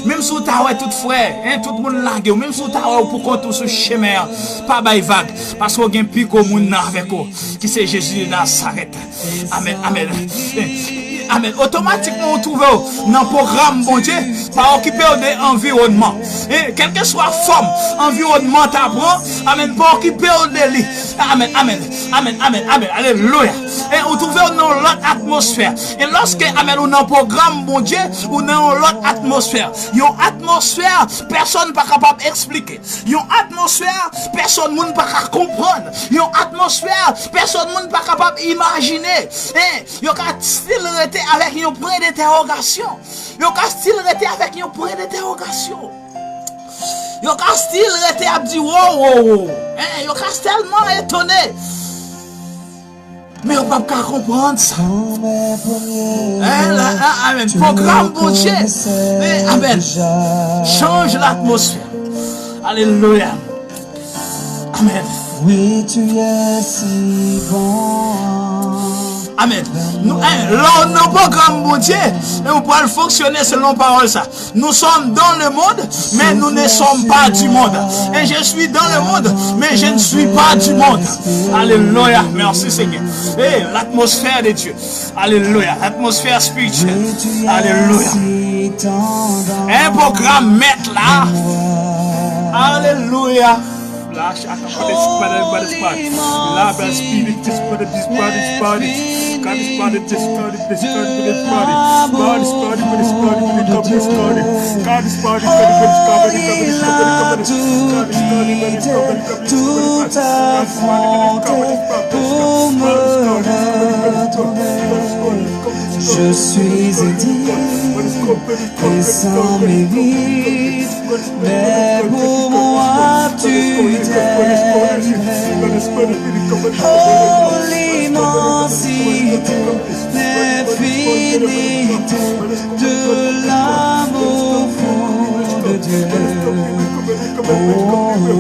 menm si w ta wè tout frè, en, tout moun lage w, menm si w ta wè w poukont ou sou chemen an, pa bay vag, paske w gen pi gwo moun nan avèk ou, ki se Jezi de Nazarèt. Amèn, amèn. Amèn. Otomatikman, ou twouve w nan pwogram Bondye, pa okipe w de anviwònman. E, kèlkeswa fòm anviwònman ta pran, amèn, pa okipe w de li. Amèn, amèn, amèn, amèn, amèn. Alelouya. E ou twouve w nan yon lòt atmosfè. E lòske, amèn, ou nan pwogram Bondye, ou nan yon lòt atmosfè. Yon atmosfè pèsonn pa kapab eksplike. Yon atmosfè pèsonn moun pa ka konprann. Yon atmosfè pèsonn moun pa kapab imajine. E yo ka still rete avèk yon pwen dentèwogasyon. Yo ka still rete avèk yon pwen dentèwogasyon. Yo ka still rete ap di, wo, wo, wo. En, yo ka tèlman etone. Men yo p ap ka konprann sa. En, la, la, amèn. Pwogram Bondye. En, amèn. Chanj latmosfè. Alelouya. Amèn. Oui, tu es si bon. Amèn. Nou, en, lè w nan pwogram Bondye, en, ou pral fonksyone selon pawòl sa. Nous sommes dans le monde, mais nous ne sommes pas du monde. Et je suis dans le monde, mais je ne suis pas du monde. Alelouya. Mèsi, Senyè. E, latmosfè de Dye. Alelouya. Latmosfè espirityèl. Alelouya. En pwogram mèt la. Alelouya. Lâche à ta parole, Spirit, by the Spirit. Spirit, this body, this body, this body. God is body, this body, this body, this body. God is body, by the Spirit, by the God, this body. God is body, by the God, this body, this body, this body. God is body, by the God, this body, this body, this body. God is body, by the God, this body, this body. God is body, by the God, this body, this body. Je suis indigne et sans mérite, mais pour moi tu t'es élevé. Oh, l'immensité, l'infinité de l'amour fou de Dieu. Oh, oh, oh, oh.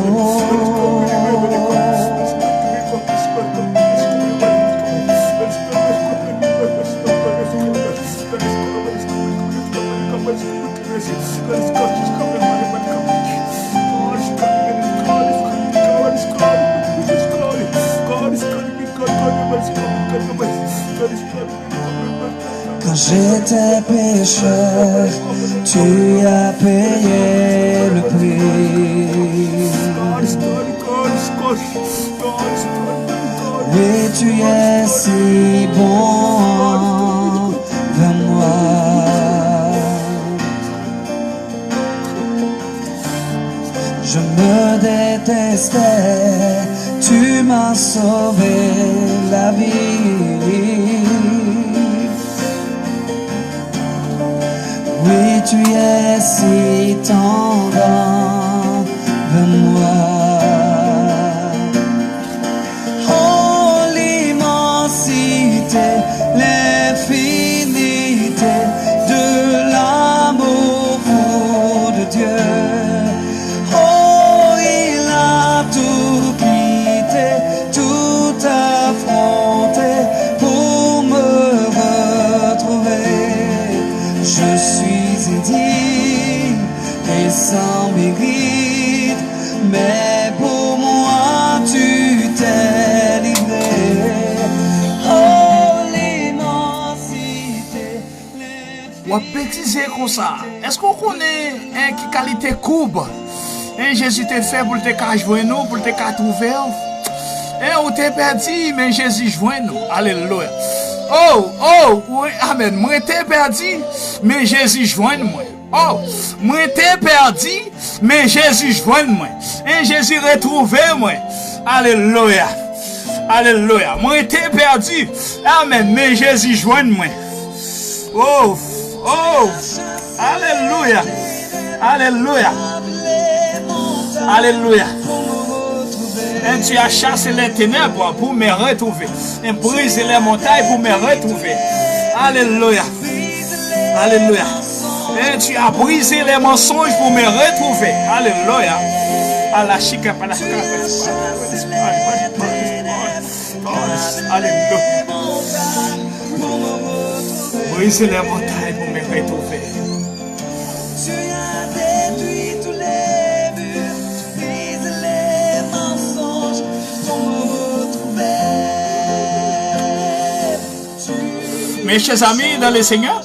Quand j'étais pécheur, tu as payé le prix. Oui, tu es si bon envers moi. Je me détestais, tu m'as sauvé la vie. Oui, tu es si tendre envers moi. Oh, l'immensité, l'infinité de l'amour fou de Dieu. Oh, il a tout quitté, tout affronté pour me retrouver. Je suis indigne et sans mérite. Ap betize konsa. Èske w konnen, en, ki kalite koub, en, Jezi te fè pou l te ka jwenn ou, pou l te ka twouve w? En, ou te pèdi, men Jezi jwenn ou. Alelouya. Oh, oh, wi, amèn. Mwen te pèdi, men Jezi jwenn mwen. Oh, mwen te pèdi, men Jezi jwenn mwen. En, Jezi retwouve mwen. Alelouya. Alelouya. Mwen te pèdi. Amèn. Men Jezi jwenn mwen. Oh, oh. Alelouya. Alelouya. Alelouya. Et tu as chassé les ténèbres pour me retrouver. Et brisé les montagnes pour me retrouver. Alelouya. Alelouya. Et tu as brisé les mensonges pour me retrouver. Alelouya. Ala chika pala. Alelouya. Brisé les montagnes pour me retrouver. Tu as détruit tous les murs, brisé les mensonges pour me retrouver. Mes chers amis dans le Seigneur,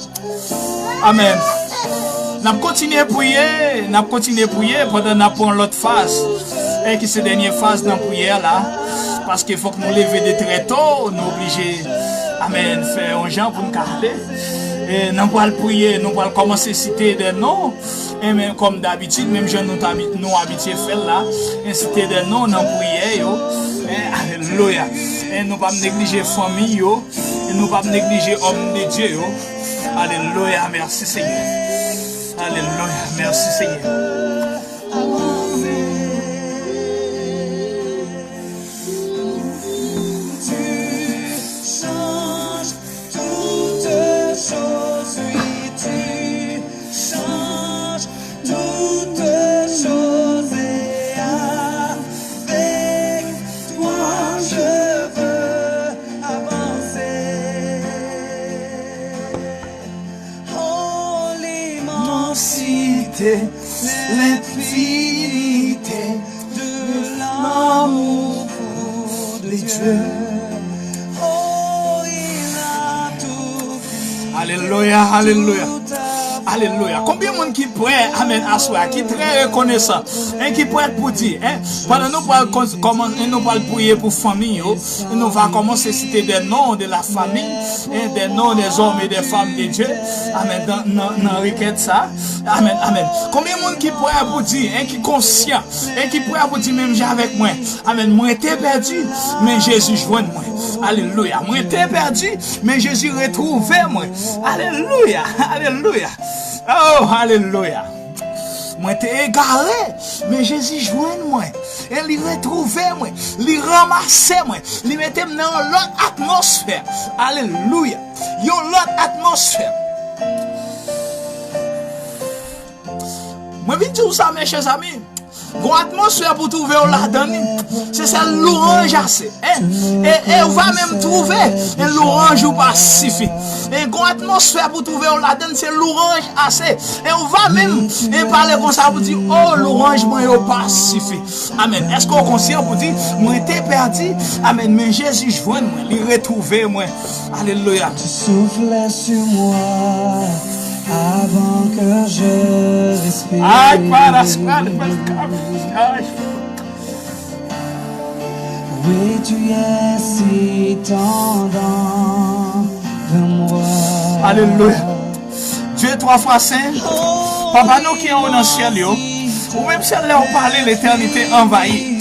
amèn. N ap kontinye priye, n ap kontinye priye pandan n ap pran lòt faz, e ki se dènye faz nan priyè la, paske fòk nou leve de trè to, nou oblije, amèn, fè yon jan pou n ka ale. E n ap pral priye, nou pral kòmanse site de non, e men kòm dabitid, menm jan nou t abi-, nou abitye fè l la, e site de non nan priyè yo. E, alelouya. E nou p ap neglije fanmi yo, e nou p ap neglije òm de Dye yo. Alelouya, mèsi Senyè. Alelouya, mèsi Senyè. Tu changes toutes choses, oui, tu changes toutes choses, et avec toi je veux avancer. Oh, l'immensité, l'infinité de l'amour de Dieu. Oh, il a tout pris. Alelouya, alelouya. Alelouya. Konbyen moun ki prè, amèn, aswè a, ki trè rekonesan, en, ki prèt pou di, en, pandan nou pral kòz-, kòman, en, nou pral priye pou fanmi yo, nou va kòmanse site de non de la fami, en, de non de zòm e de fanm de Dye, amèn, nan, nan, nan rekèt sa, amèn, amèn. Konbyen moun ki prè pou di, en, ki konsyan, en, ki prè pou di menm jan avèk mwen, amèn, mwen te pèdi, men Jezi jwenn mwen. Alelouya. Mwen te pèdi, men Jezi retwouve mwen. Alelouya, alelouya. Oh, alelouya. Mwen te egare, men Jezi jwenn mwen. E li retwouve mwen. Li ranmase mwen. Li mete m nan yon lòt atmosfè. Alelouya. Yon lòt atmosfè. Mwen vin di w sa, mes chers amis. Gon atmosfè pou twouve w ladan li. Se sèl louwanj ase. E, e, e ou va menm twouve, e louwanj ou pa sifi. E gon atmosfè pou twouve w ladan, se louwanj ase. E ou va menm, e pale konsa pou di, o, louwanj mwen yo pa sifi. Amèn. Èske w konsyan pou di, mwen te pèdi, amèn, men Jezi jwenn mwen, li retwouve mwen. Alelouya. Tu souffles sur moi avant que je respire. Ay, para, para, para, ay. Oui, tu es si tendre envers moi. Alelouya. Dye twa fwa sen, Papa nou ki anwo nan syèl yo, ou menm sèl lè w pale, letènite anvayi.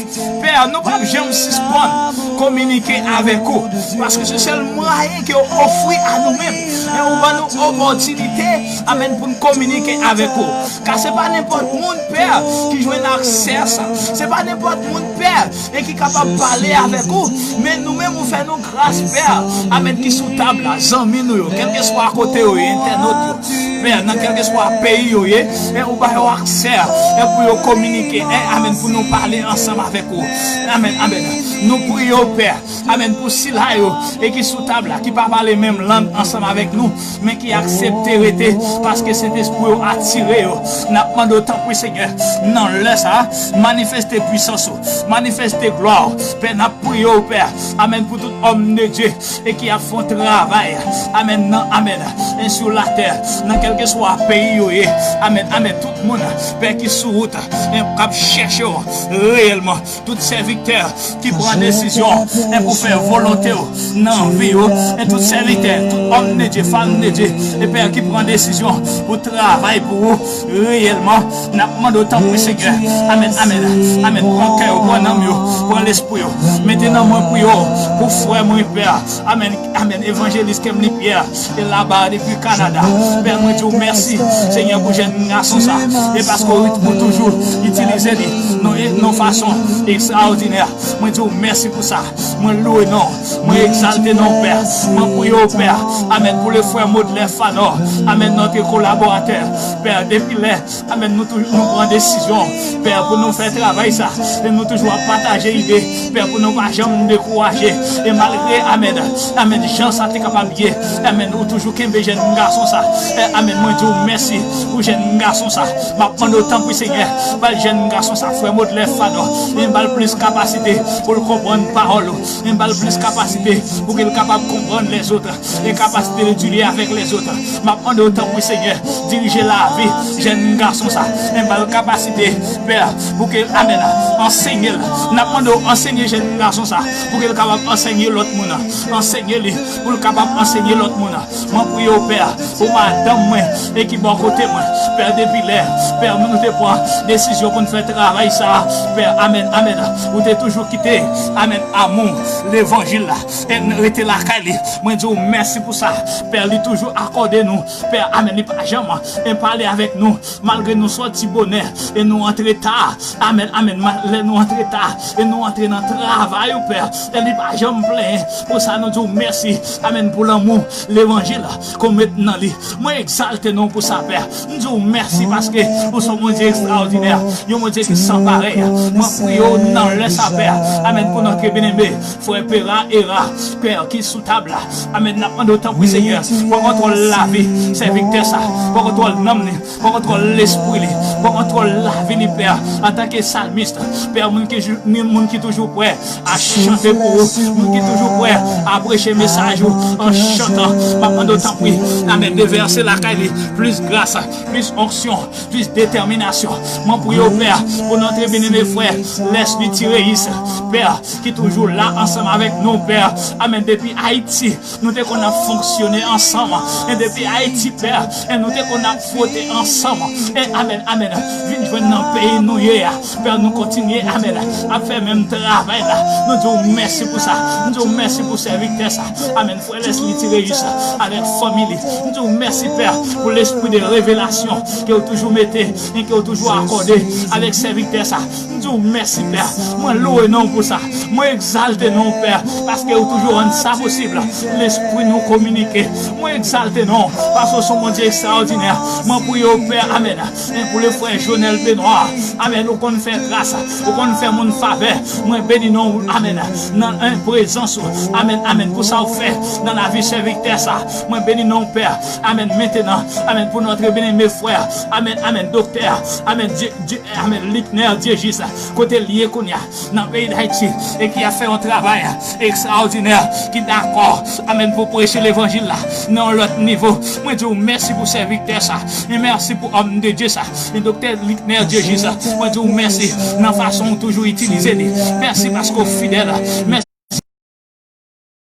Pè, nou p ap janm sispann kominike avèk ou, paske se sèl mwayen ke w ofri a nou menm. E ou ban nou opòtinite, amèn, pou n kominike avèk ou. Ka se pa nenpòt moun, Pè, ki jwenn aksè a sa. Se pa nenpòt moun, Pè, e ki kapab pale avèk ou, men nou menm ou fè nou gras, Pè, amèn, ki sou tab la, zanmi nou yo, kèlkeswa kote yo ye, entènot yo, Pè, nan kèlkeswa peyi yo ye, e ou ba yo aksè, e pou yo kominike, e, amèn, pou nou pale ansanm avèk ou. Amèn, amèn. Nou priye w, Pè, amèn, pou sila yo, e ki sou tab la, ki pa pale menm lang ansanm avèk nou, men ki aksepte rete, paske Sentespri w atire yo. N ap mande w, tanpri, Senyè, nan lè sa a, manifeste pwisans ou, manifeste glwa w. Pè, n ap priye w, Pè, amèn, pou tout òm de Dye, e ki ap fè yon travay, amèn, nan, amèn, e sou latè, nan Kèlkeswa peyi yo ye, amèn, amèn, tout moun, Pè, ki sou wout, en, k ap chèche w reyèlman, tout sèvitè ki pran desizyon, en, pou fè volonte w nan vi yo, en, tout sèvitè, tout òm de Dye, fanm de Dye, e Pè, ki pran desizyon pou travay pou ou reyèlman, n ap mande w tanpri, Senyè, amèn, amèn, amèn, pran kè yo, pran nanm yo, pran lespri yo, mete nan mwen priye w pou frè mwen, Pè, amèn, amèn, evanjelis Kemly Pierre, e laba depi Kanada. Pè, mwen di w mèsi, Senyè, pou jèn gason sa. E paske w, ou toujou itilize li nan, nan fason ekstraòdinè. Mwen di w mèsi pou sa. Mwen lwe non w. Mwen egzalte non w, Pè. Mwen priye w, Pè. Amèn. Pou le frè Modlè Fanò. Amèn. Notre collaborateur. Pè, depi lè Amèn. Nou toujou, nou pran desizyon, Pè, pou nou fè travay sa. E nou toujou ap pataje ide, Pè, pou nou pa janm dekouraje. E malgre, amèn, amèn, jan sa te kapab ye, amèn, ou toujou kenbe jèn gason sa. E, amèn, mwen di w mèsi pou jèn gason sa. M ap mande w tanpri, Senyè, ba jèn gason sa, frè Modlè Fanò, e ba l plis kapasite pou l konprann pawòl ou. E ba l plis kapasite pou ke l kapab konprann lèzòt. E kapasite de di li avèk lèzòt. M ap mande w tanpri, Senyè, dirije lavi jèn gason sa. E ba l kapasite, Pè, pou ke, amèn, ansenye l. N ap mande w ansenye jèn gason sa, pou ke l kapab ansenye lòt moun. Ansenye li, pou l kapab ansenye lòt moun. Mwen priye w, Pè, pou madanm mwen, e ki bò kote mwen. Pè, depi lè, Pè, nou te pran desizyon pou n fè travay sa. Pè, amèn, amèn. Ou te toujou kite, amèn, amou levanjil la. E n rete lakay li. Mwen di w mèsi pou sa. Pè, li toujou akòde nou. Pè, amèn, li pa janm, e, pale avèk nou. Malgre nou sòti bonè e nou antre ta. Amèn, amèn. Ma-, lè nou antre ta e nou antre nan travay ou, Pè. E li pa janm plenyen. Pou sa, nou di w mèsi. Amèn, pou lanmou levanjil ke w met nan li. Mwen egzalte non w pou sa, Pè. M di w mèsi paske ou se yon Bondye ekstraòdinè, yon Bondye ki san parèy. Mwen priye w nan lè sa, Pè. Amèn. Pou notre bien-aimé, frè Pera Era, Pè, ki sou tab la. Amèn. N ap mande w tanpri, Senyè, pran kontwòl lavi sèvitè sa, pran kontwòl nanm li, pran kontwòl lespri li, pran kontwòl lavi li, Pè. Antanke salmis, Pè, moun ki jou-, moun ki toujou prè a chante pou ou, moun ki toujou prè a preche mesaj ou an chantan. M ap mande w tanpri, amèn, devèse lakay li plis gras, plis onksyon, plis detèminasyon. Mwen priye w, Pè, pou notre bien-aimé frè Leslie Tireyis, Pè, ki toujou la ansanm avèk nou, Pè. Amèn. Depi Ayiti, nou te konn ap fonksyone ansanm. E depi Ayiti, Pè, e nou te konn ap fwote ansanm. E amèn, amèn. Vin jwenn nan peyi nou ye a. Pè, nou kontinye, amèn, ap fè menm travay la. Nou di w mèsi pou sa. Nou di w mèsi pou sèvitè sa. Amèn. Frè Leslie Tireyis avèk fanmi li. Nou di w mèsi, Pè, pou lespri de revelasyon ke w toujou mete e ke w toujou akòde avèk sèvitè sa. M di w mèsi, Pè. Mwen lwe non w pou sa. Mwen egzalte non w, Pè, paske ou toujou rann sa posib. Lespri nou kominike. Mwen egzalte non w, paske ou se yon Bondye ekstraòdinè. Mwen priye w, Pè, amèn. E pou le frè Jonel Benoit, amèn, ou konn fè gras, ou konn fè moun favè. Mwen beni non w, amèn, nan, en, prezans ou. Amèn, amèn, pou sa w fè nan lavi sèvitè sa. Mwen beni non w, Pè. Amèn. Mentenan, amèn, pou notre bien-aimé frè, amèn, amèn, doktè, amèn, Dye, Dye, amèn, Likner Diejis, kote l ye kounye a, nan peyi Dayiti, e ki ap fè yon travay ekstraòdinè, ki dakò, amèn, pou preche levanjil la nan yon lòt nivo. Mwen di w mèsi pou sèvitè sa, e mèsi pou òm de Dye sa, e doktè Likner Diejis. Mwen di w mèsi nan fason w toujou itilize li. Mèsi paske w fidèl. Mèsi.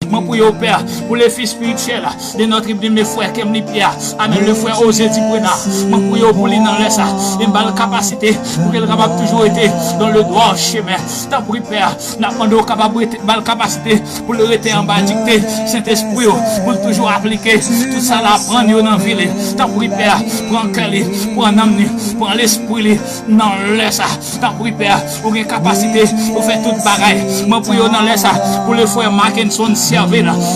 Mwen priye w, Pè, pou le fils spirituel de notre bien-aimé frè Kemly Pierre. Amèn. Le frè Osé Duprena. Mwen priye w pou li nan lè sa. E ba l kapasite pou ke l kapab toujou rete dans le droit chemin. Tanpri, Pè, n ap mande w kapab rete, ba l kapasite pou l rete anba dikte Sentespri w, pou l toujou aplike tout sa l aprann yo nan vi li. Tanpri, Pè, pran kè li, pran nanm li, pran lespri li nan lè sa. Tanpri, Pè, ou gen kapasite pou fè tout bagay. Mwen priye w nan lè sa pou le frè Mackenson Servil.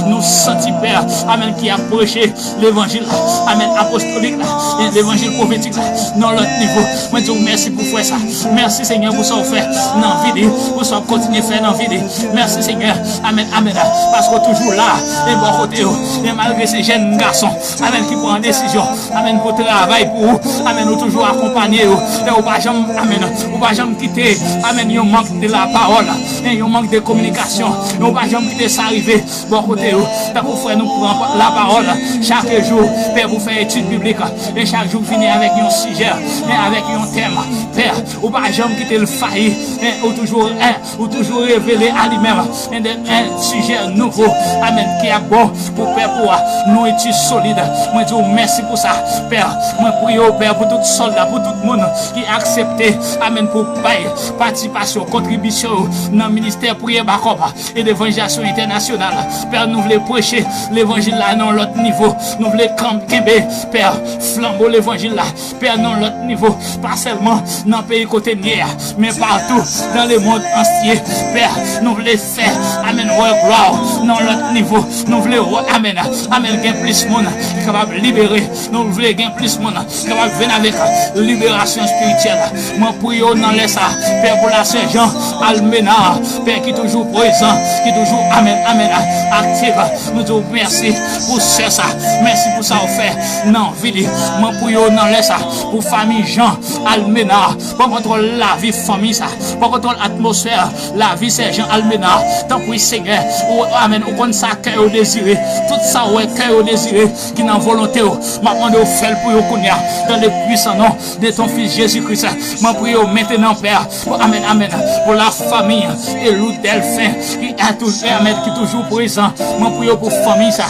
Nou santi, Pè, amèn, ki ap preche levanjil la, amèn, apostolik la, e levanjil pwofetik la, nan lòt nivo. Mwen di w mèsi pou frè sa. Mèsi, Senyè, pou sa w fè nan vi li, pou sa w ap kontinye fè nan vi li. Mèsi, Senyè. Amèn, amèn. Paske w toujou la, e bò kote yo. E malgre se jèn gason, amèn, ki pran desizyon, amèn, pou travay pou ou, amèn, ou toujou akonpanye yo. E ou pa janm, amèn, ou pa janm kite, amèn, yon mank de la pawòl, e yon mank de kominikasyon. E ou pa janm kite sa rive. bò kote yo, tankou frè nou pran lapawòl chak jou, Pè, pou fè etid biblik, e chak jou vini avèk yon sijè, e avèk yon tèm. Pè, ou pa janm kite l fayi, e ou toujou, e ou toujou revele a li menm, e de, e sijè nouvo, amèn, ki ap bon pou pèp ou a. Nouriti solid. Mwen di w mèsi pou sa, Pè. Mwen priye w, Pè, pou tout sòlda, pou tout moun ki aksepte, amèn, pou bay patisipasyon, kontribisyon yo nan ministè priyè bakòp e levanjilasyon entènasyonal. Pè, nou vle preche levanjil la nan yon lòt nivo. Nou vle kanm-, kenbe, Pè, flanbo levanjil la, Pè, nan yon lòt nivo. Pa sèlman nan peyi kote n ye a, men patou dans le monde entier. Pè, nou vle fè, amèn, wè glwa w nan yon lòt nivo. Nou vle wè, amèn, amèn, gen plis moun ki kapab libere. Nou vle gen plis moun ki kapab vin avèk liberasyon espirityèl. Mwen priye w nan lè sa, Pè, pou la sè Jan Almena, Pè, ki toujou prezan, ki toujou, amèn, amèn, aktif. Nou di w mèsi pou sè sa. Mèsi pou sa w fè nan vi li. Mwen priye w nan lè sa pou fanmi Jan Almena. Pran kontwòl lavi fanmi sa. Pran kontwòl atmosfè lavi sè Jan Almena. Tanpri, Senyè, ou, amèn, ou konn sa kè yo dezire. Tout sa w wè kè yo dezire, ki nan volonte w, m ap mande w fè l pou yo kounye a, dans le puissant nom de ton Fils Jésus-Christ. Mwen priye w mentenan, Pè, pou, amèn, amèn, pou la famille Elou Delphin, ki a tou-, amèn, ki toujou prezan. Mwen priye w pou fanmi sa,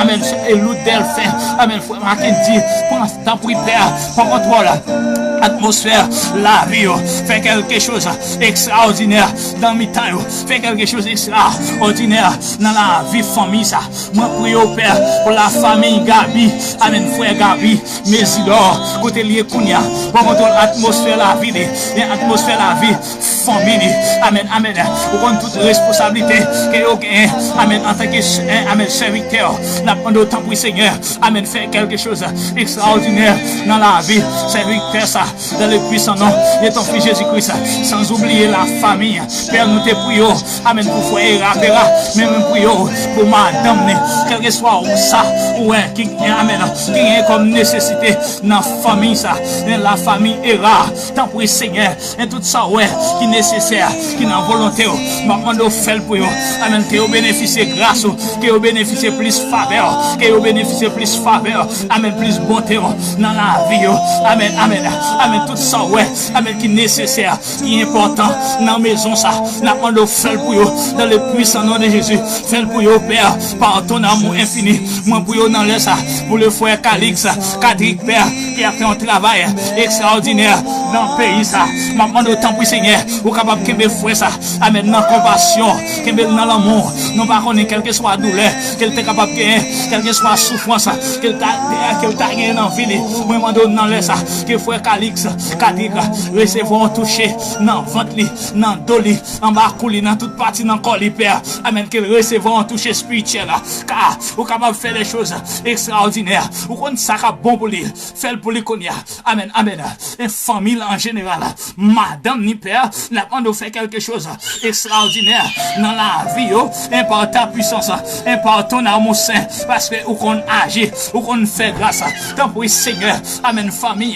amèn, Elou Delphin, amèn, frè Mackendy, pran, tanpri, Pè, pran kontwòl atmosfè lavi yo. Fè kèlke choz ekstraòdinè nan mitan yo. Fè kèlke choz ekstraòdinè nan lavi fanmi sa. Mwen priye w, Pè, pou la famille Gaby. Amèn, frè Gaby, Mezidò, kote l ye kounye a. Pran kontwòl atmosfè lavi li, e atmosfè lavi fanmi li. Amèn, amèn. Ou konn tout responsablite ke yo genyen. Amèn, antanke, e, amèn, sèvitè, n ap mande w, tanpri, Senyè, amèn, fè kèlke choz ekstraòdinè nan lavi sèvitè sa. Dans le puissant nom de ton Fils Jésus-Christ. Sans oublier la famille. Pè, nou te priye w, amèn, pou frè Era Vera, men mwen priye w pou madanm ni. Kèlkeswa sa ou wè ki, amèn, ki gen kòm nesesite nan fanmi sa, nan la famille Era, tanpri, Senyè, e tout sa w wè ki nesesè, ki nan volonte w, m ap mande w fè l pou yo. Amèn, ke yo benefisye gras ou, ke yo benefisye plis favè w, ke yo benefisye plis favè w. Amèn, plis bonte w nan lavi yo. Amèn, amèn, amèn. Tout sa w wè, amèn, ki nesesè, ki enpòtan nan mezon sa, n ap mande w fè l pou yo, dans le puissant nom de Jésus. Fè l pou yo, Pè, par ton amour infini. Mwen priye w nan lè sa pou le frè Calix Cadric, Pè, ki ap fè yon travay ekstraòdinè nan peyi sa. M ap mande w, tanpri, Senyè, ou kapab kenbe frè sa, amèn, nan konpasyon, kenbe l nan lanmou. Nou pa konnen kèlkeswa doulè ke l te kapab genyen, kèlkeswa soufrans ke l ta, ke l ta genyen nan vi li. Mwen mande w nan lè sa ke frè Calix Cadric resevwa yon touche nan vant li, nan do li, anba kou li, nan tout pati nan kò li, Pè. Amèn, ke l resevwa yon touche espirityèl, ka ou kapab fè de choz ekstraòdinè. Ou konn sa k ap bon pou li. Fè l pou li kounye a. Amèn, amèn. E fanmi l an jeneral, madanm ni, Pè, n ap mande w fè kèlke choz ekstraòdinè nan lavi yo, e par ta puissance, e par ton amour saint, paske ou konn aji, ou konn fè gras. Tanpri, Senyè, amèn, fanmi,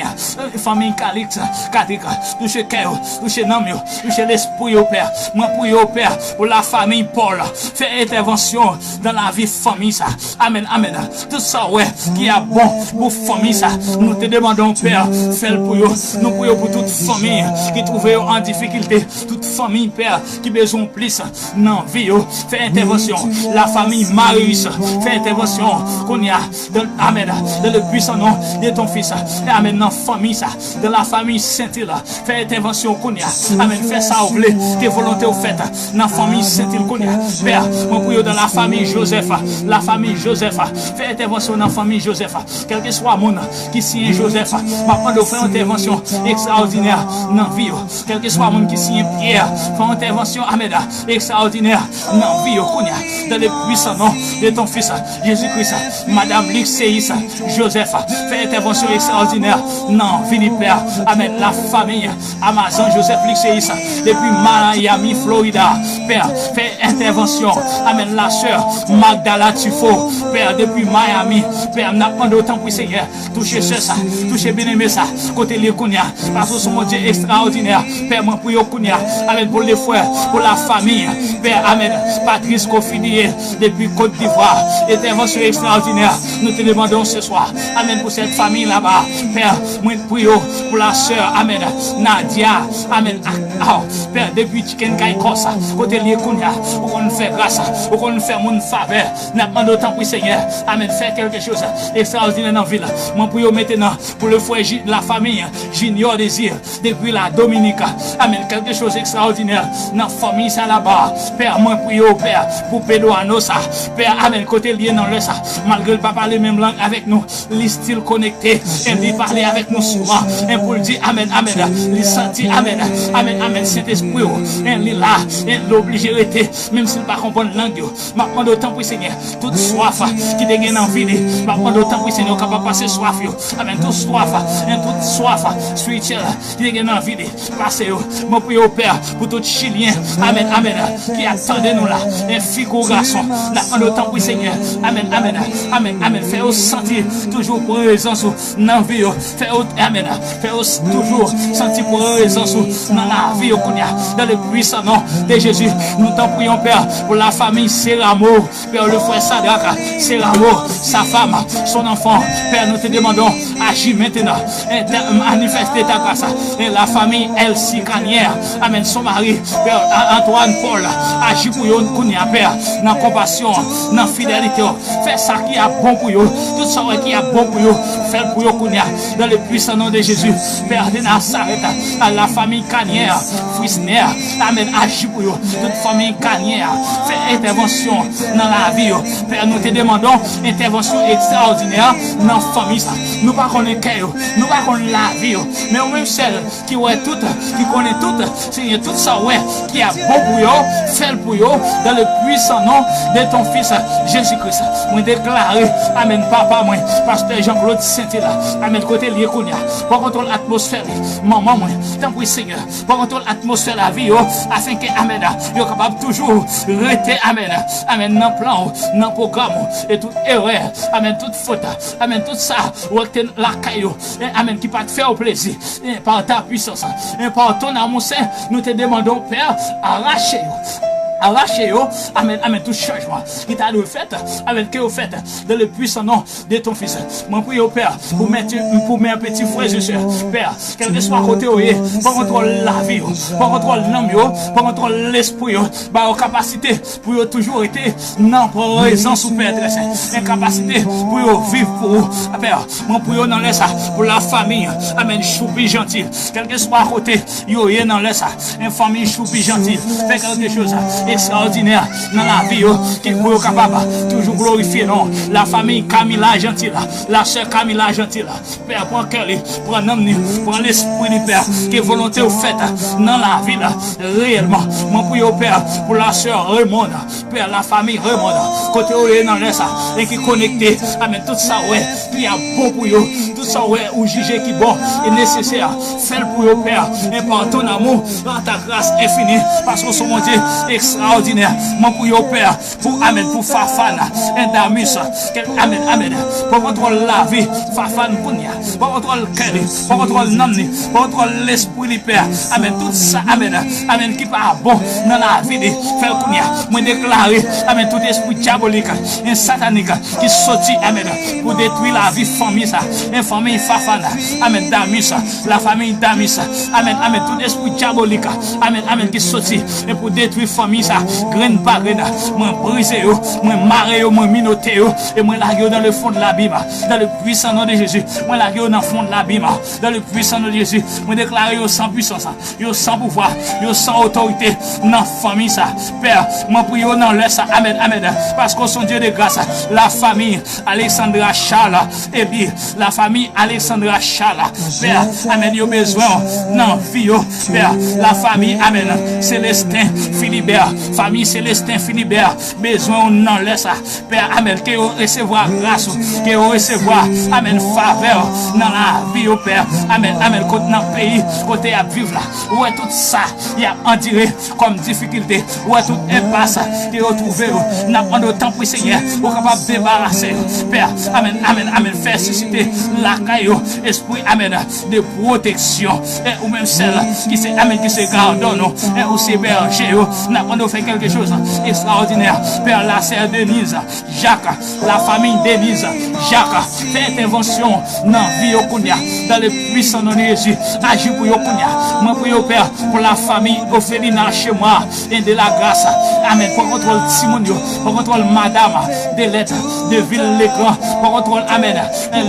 fanmi Calix Cadric, touche kè yo, touche nanm yo, touche lespri yo, Pè. Mwen priye w, Pè, pou la famille Paul, fè entèvansyon nan lavi fanmi sa. Amèn, amèn. Tout sa w wè ki ap bon pou fanmi sa, nou te demande w, Pè, fè l pou yo. Nou priye w pou tout fanmi ki twouve yo an difikilte, tout fanmi, Pè, ki bezwen w plis nan vi yo. Fè entèvansyon. La famille Marius, fè entèvansyon kounye a. Dans, amèn. Dans le puissant nom de ton Fils. Amèn. Nan fanmi sa, dans la famille Saintil, fè entèvansyon kounye a. Amèn. Fè sa w vle, ke volonte w fèt nan fanmi Saintil kounye a. Pè, mwen priye w dans la famille Joseph, la famille Joseph, fè entèvansyon nan fanmi Joseph. Kèlkeswa moun ki siyen Joseph, m ap mande w fè yon entèvansyon ekstraòdinè nan vi yo. Kèlkeswa moun ki siyen Pierre, fè yon entèvansyon, amèn, ekstraòdinè nan vi yo kounye a. Dans le puissant nom de ton Fils, Jésus-Christ, madanm Luxéus Joseph, fè entèvansyon ekstraòdinè nan vi li, Pè. Amèn. La famille Amazan Joseph Luxéus, depi Miami, Florida, Pè, fè entèvansyon. Amèn. La sè Magdala Tufo, Pè, depi Miami, Pè, n ap mande w, tanpri, Senyè, touche sè sa, touche byeneme sa, kote l ye kounye a, paske w se yon Bondye ekstraòdinè. Pè, mwen priye w kounye a, Amèn, pou le frè, pou la famiy, Pè, amèn, Patrice Cofidie, depi Kot Divwa, entèvansyon ekstraòdinè, nou te demande w se swa, amèn, pou sèt famiy laba, Pè, mwen priye w pou la sè, amèn, Nadia, amèn, ak, aw, Pè, depi Chicken Caicos, kote l ye kounye a, ou konn fè gras, ou konn fè moun favè, n ap mande w tanpri Senyè, amèn, fè kèlke choz ekstraòdinè nan vi l, mwen priye w mentenan, pou le frè Ji-, la famiy Junior Désir, depi la Dominik. Amèn. Kèlke choz ekstraòdinè nan fanmi sa laba. Pè, mwen priye w, Pè, pou Pedro Anosa. Pè, amèn, kote l ye nan lè sa. Malgre l pa pale menm lang avèk nou, li still konekte. E li pale avèk nou souvan. E pou l di amèn, amèn. Li santi amèn, amèn, amèn. Sentespri w, e li la. E l oblije rete, menm si l pa konprann lang yo. M ap mande w tanpri, Senyè, tout swaf ki te gen nan vi li, m ap mande w tanpri, Senyè, w kapab pase swaf yo. Amèn. Tout swaf, en tout swaf espirityèl ki te gen nan vi li, pase yo. Mwen priye w, Pè, pou tout Chilyen, amèn, amèn, ki ap tande nou la, en fi kou gason, n ap mande w tanpri, Senyè, amèn, amèn, amèn, amèn, fè yo santi toujou prezans ou nan vi yo, fè yo, amèn, fè yo toujou santi prezans ou nan lavi yo kounye a, dans le puissant nom de Jésus, nou tanpri w, Pè, pou la famiy Seramo, Pè, le frè Sadrac, Seramo, sa fam, son anfan, Pè, nou te demande w, aji mentenan, e, manifeste ta gras, e, la famiy Elsie Canière, amèn, son mari, Pè, A-, Antoine Paul, aji pou yo kounye a, Pè, nan konpasyon, nan fidelite w, fè sa ki ap bon pou yo, tout sa w wè ki ap bon pou yo, fè l pou yo kounye a, dans le puissant nom de Jésus, Pè de Nazareth, a la famiy Canière, Frisner, amèn, aji pou yo, tout fanmi Canière, fè entèvansyon nan lavi yo. Pè, nou te demande w entèvansyon ekstraòdinè nan fanmi sa. Nou pa konnen kè yo, nou pa konnen lavi yo, men ou menm sèl ki wè tout, ki konnen tout, Senyè, tout sa w wè ki ap bon pou yo, fè l pou yo, dans le puissant nom de ton Fils, Jésus-Christ. Mwen deklare, amèn, papa mwen, pastè Jean-Claude Saint-Hilaire, amèn, kote l ye kounye a, pran kontwòl atmosfè li, manman mwen, tanpri, Senyè, pran kontwòl atmosfè lavi yo, afenke, amèn, yo kapab toujou rete, amèn, amèn, nan plan w, nan pwogram w, e tout erè, amèn, tout fot, amèn, tout sa, ou te lakay yo, e, amèn, ki pa t fè w plezi, e, par ta puissance, e, par ton amour saint, nou te demande w, Pè, arache yo, arache yo, amèn, amèn, tout chanjman ki ta dwe fèt, amèn, ke yo fèt, dans le puissant nom de ton Fils. Mwen priye w, Pè, pou mè, pou mè peti frè e sè, Pè, kèlkeswa kote yo ye, pran kontwòl lavi yo, pran kontwòl nanm yo, pran kontwòl lespri yo, ba yo kapasite pou yo toujou rete nan prezans ou, Pè trè sen, en kapasite pou yo viv pou ou, Pè. Mwen priye w nan lè sa, pou la famiy, amèn, Choupi Janti, kèlkeswa kote yo ye nan lè sa, en fanmi Choupi Janti, fè kèlke choz ekstraòdinè nan lavi yo, ki pou yo kapab toujou glorifye non la famiy Camila Janti la, la sè Camila Janti la. Pè, pran kè li, pran nanm li, pran lespri li, Pè, ke volonte w fèt nan lavi la reyèlman. Mwen priye w, Pè, pou la sè Raymond, Pè, la famiy Raymond, kote yo ye nan lè sa, e ki konekte, amèn, tout sa w wè ki ap bon pou yo, tout sa w wè ou jije ki bon e nesesè, fè l pou yo, Pè, e par ton amour, par ta grâce infinie, paske w se yon Bondye ekstraòdinè. Mwen priye w, Pè, pou, amèn, pou Fafane, e Damus, ke, amèn, amèn, pran kontwòl lavi Fafane kounye a, pran kontwòl kè li, pran kontwòl nanm li, pran kontwòl lespri li, Pè, amèn, tout sa, amèn, amèn, ki pa bon nan lavi li, fè l kounye a. Mwen deklare, amèn, tout espri dyabolik, e satanik, ki soti, amèn, pou detwi lavi fanmi sa, e fanmi Fafane, amèn, Damus, la famiy Damus, amèn, amèn, tout espri dyabolik, amèn, amèn, ki soti, e pou detwi fanmi sa, grenn pa grenn, mwen brize yo, mwen mare yo, mwen minote yo, e mwen lage yo dans le fond de l'abîme, dans le puissant nom de Jésus, mwen lage yo nan fon de labim, dans le puissant nom de Jésus, mwen deklare yo san pwisans, yo san pouvwa, yo san otorite nan fanmi sa. Pè, mwen priye w nan lè sa, amèn, amèn, paske w se yon Dye de gras, la famiy Alexandra Charles, epi la famiy Alexandra Charles, Pè, amèn, yo bezwen w nan vi yo, Pè, la famiy, amèn, Célestin Philibert, famiy Célestin Philibert bezwen w nan lè sa, Pè, amèn, ke yo resevwa gras ou, ke yo resevwa, amèn, favè w nan lavi yo, Pè, amèn, amèn, kot nan peyi kote y ap viv la, ou wè tout sa y ap andire kòm difikilte, ou wè tout enpas ke yo twouve yo, n ap mande w tanpri, Senyè, ou kapab debarase yo, Pè, amèn, amèn, amèn, fè sisite lakay yo, espri, amèn, de pwoteksyon. E ou menm sèl ki se, amèn, ki se gadò nou, e ou se bèje yo, n ap mande w fè kèlke choz ekstraòdinè. Pè, la sè Deniz, Jak, la famille Denise, Jak, fè entèvansyon nan vi yo kounye a. Dans le puissant nom de Jésus, aji pou yo kounye a. Mwen priye w, Pè, pou la famille Orpheline Chemois et de la Grâce. Amèn. Pran kontwòl timoun yo, pran kontwòl madam Delette de Ville Legrand. Pran kontwòl, amèn.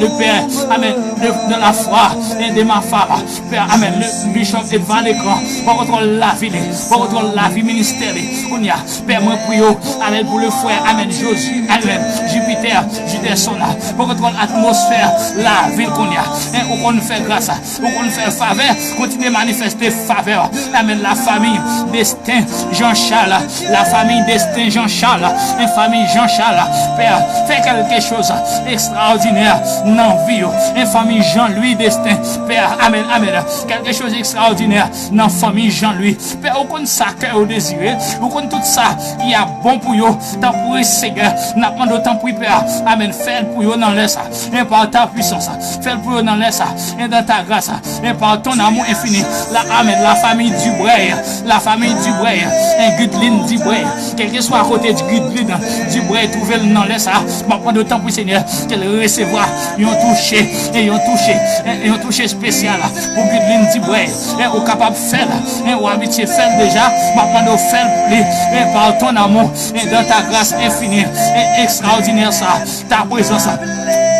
Le père, amèn, de, de la foi et de ma femme. Pè, amèn. Le bishop Edva Legrand, pran kontwòl lavi li, pran kontwòl lavi ministè li. Kounye a, Pè, mwen priye w, amèn, pou le frè, amèn, Josué, amèn, Jupiter, Juderson, pran kontwòl atmosfè lavi l kounye a. En, ou konn fè gras, ou konn fè favè, kontinye manifeste favè, amèn, la famille Destin Jean Charles, la famille Destin Jean Charles, en, famille Jean Charles, Pè, fè kèlke choz ekstraòdinè nan vi yo, en, famille Jean Louis Destin, Pè, amèn, amèn, kèlke choz ekstraòdinè nan fanmi Jean Louis. Pè, ou konn sa kè yo dezire, ou konn tout sa ki ap bon pou yo. Tanpri, Senyè, n ap mande w, tanpri, Pè, amèn, fè l pou yo nan lè sa, en, par ta puissance, fè l pou yo nan lè sa, en, dans ta grâce, en, par ton amour infini. La, amèn, la famille Dubreuil, la famille Dubreuil, en, Gudeline Dubreuil, kèlkeswa kote Gudeline Dubreuil twouve l nan lè sa, m ap mande w, tanpri, Senyè, ke l resevwa yon touche, e yon touche, e yon touche espesyal pou Gudeline Dubreuil. E ou kapab fè l, e ou abitye fè l deja, m ap mande w fè l pou li, e par ton amour, e dans ta grâce infinie, e ekstraòdinè sa, ta prezans,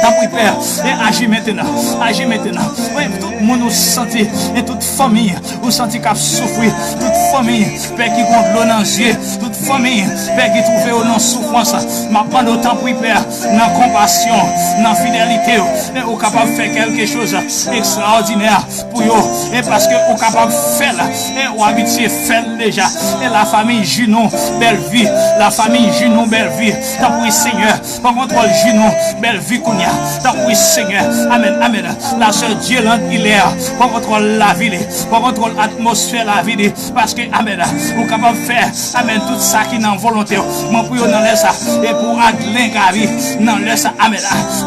tanpri, Pè, e aji mentenan, aji mentenan. Wi, tout moun ou santi, e tout fanmi ou santi k ap soufri, tout fanmi, Pè, ki gon dlo nan zye, tout fanmi, Pè, ki twouve yo nan soufrans, m ap mande w, tanpri, Pè, nan konpasyon, nan fidelite w, e ou kapab fè kèlke choz ekstraòdinè pou yo, e paske ou kapab fè l, e ou abitye fè l deja. E la famille Junon Bellevue, la famille Junon Bellevue, tanpri, Senyè, pran kontwòl Junon Bellevue kounye a, tanpri, Senyè, amèn, amèn. La sè Dielande Hilaire, pran kontwòl lavi li, pran kontwòl atmosfè lavi li, paske, amèn, ou kapab fè, amèn, tout sa ki nan volonte w. Mwen priye w nan lè sa, e pou Adlen Gary, nan lè sa, amèn,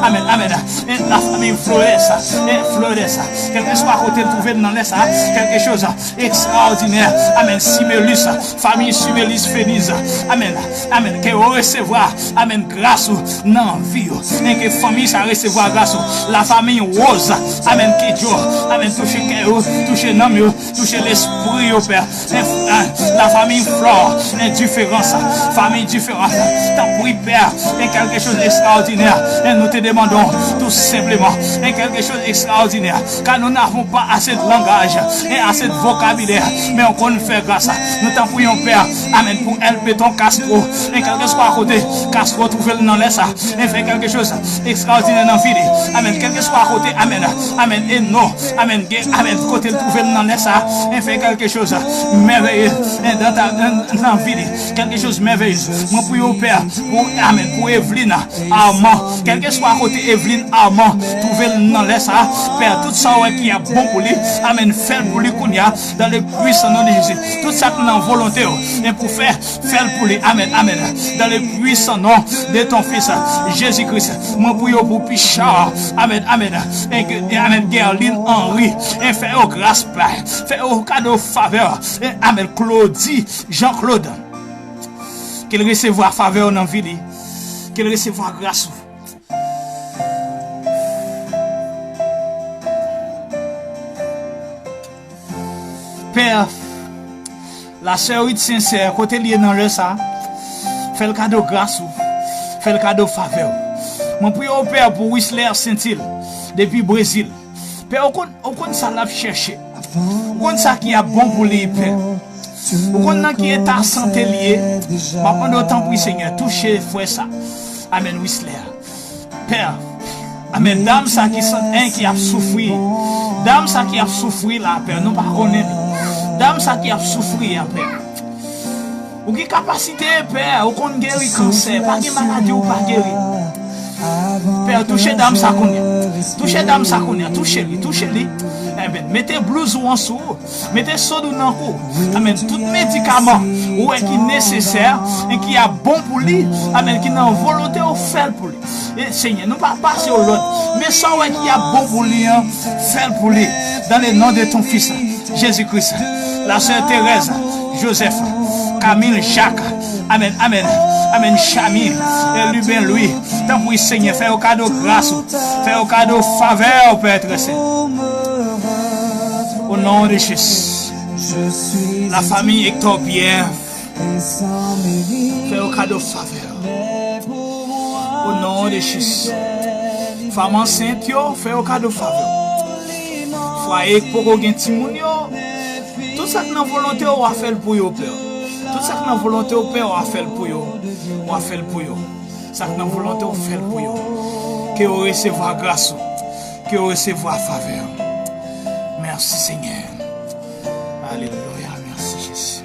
amèn, amèn. E la famille Flores, e Flores, kèlkeswa kote l twouve l nan lè sa, kèlke choz ekstraòdinè, amèn, Simelus, famille Simelus Feniz, amèn, amèn, ke yo resevwa, amèn, gras ou nan vi yo, e ke fanmi sa resevwa gras ou, la famille Rose, amèn, ke Dye, amèn, touche kè yo, touche nanm yo, touche lespri yo, Pè. E, e, la famille Flore, e, Diferans, famille Diferans, tanpri, Pè, e kèlke choz ekstraòdinè, e nou te demande w tou senpleman, e kèlke choz ekstraòdinè, car nous n'avons pas assez de langage et assez de vocabulaire, men ou konn fè gras. Nou tanpri w, Pè, amèn, pou Elpeton Castro, e kèlkeswa kote Castro twouve l nan lè sa, e fè kèlke choz ekstraòdinè nan vi li. Amèn. Kèlkeswa kote, amèn, amèn, e non, amèn, gen, amèn, kote l twouve l nan lè sa, e fè kèlke choz mèveye, e dans ta, nan vi li. Kèlke choz mèveye. Mwen priye w, Pè, pou, amèn, pou Evelina Armand. Kèlkeswa kote Evelina Armand twouve l nan lè sa, Pè, tout sa w wè ki ap bon pou li, amèn, fè l pou li kounye a, dans le puissant nom de Jésus. Tout sa k nan volonte w, e pou fè, fè l pou li. Amèn, amèn. Dans le puissant nom de ton Fils, Jésus-Christ. Mwen priye w pou Pichard. Amèn, amèn. E ke, e amèn, Guerline Henry. E fè yo gras, Pè. Fè yo kado favè. E amèn, Claudie Jean-Claude. Ke l resevwa favè w nan vi li. Ke l resevwa gras ou. Pè, la sè Ruth Sincère, kote l ye nan lè sa, fè l kado gras ou, fè l kado favè w. Mwen priye w, Pè, pou Wisler Saintil, depi Brezil. Pè, ou konn, ou konn sa l ap chèche. Ou konn sa ki ap bon pou li, Pè. Ou konn nan ki eta sante l ye. M ap mande w, tanpri, Senyè, touche frè sa. Amèn, Wisler. Pè, amèn. Dam sa ki san, en, ki ap soufri. Dam sa ki ap soufri la, Pè, nou pa konnen li. Dam sa ki ap soufri a, Pè. Ou gen kapasite, Pè, ou konn geri kansè. Pa gen maladi ou pa geri. Pè, touche dam sa kounye a. Touche dam sa kounye a. Touche li, touche li. Amèn. Mete blouz ou an sou ou. Mete sòdou nan kou. Amèn. Tout medikaman ou wè ki nesesè e ki ap bon pou li. Amèn. Ki nan volonte ou, fè l pou li. E Senyè, nou pa pase w lòd. Men sa w wè ki ap bon pou li an, fè l pou li. Dans le nom de ton fils, Jésus-Christ. La sœur Thérèse, Joseph, Camille, Jacques. Amèn, amèn, amèn. Chami, e Luben Lwi. Tanpri, Senyè, fè yo kado gras ou. Fè yo kado favè ou, Pè Trè Sen. Au nom de Jésus. La famille Hector Pierre, fè yo kado favè. Au nom de Jésus. Fanm ansent yo, fè yo kado favè. Fwaye k poko gen timoun yo, tout sa k nan volonte w, w a fè l pou yo, Pè. Tout sa k nan volonte w, Pè, w a fè l pou yo. W a fè l pou yo. Sa k nan volonte w, fè l pou yo. Ke yo resevwa gras ou. Ke yo resevwa favè. Mèsi, Senyè. Alelouya. Mèsi, Jezi.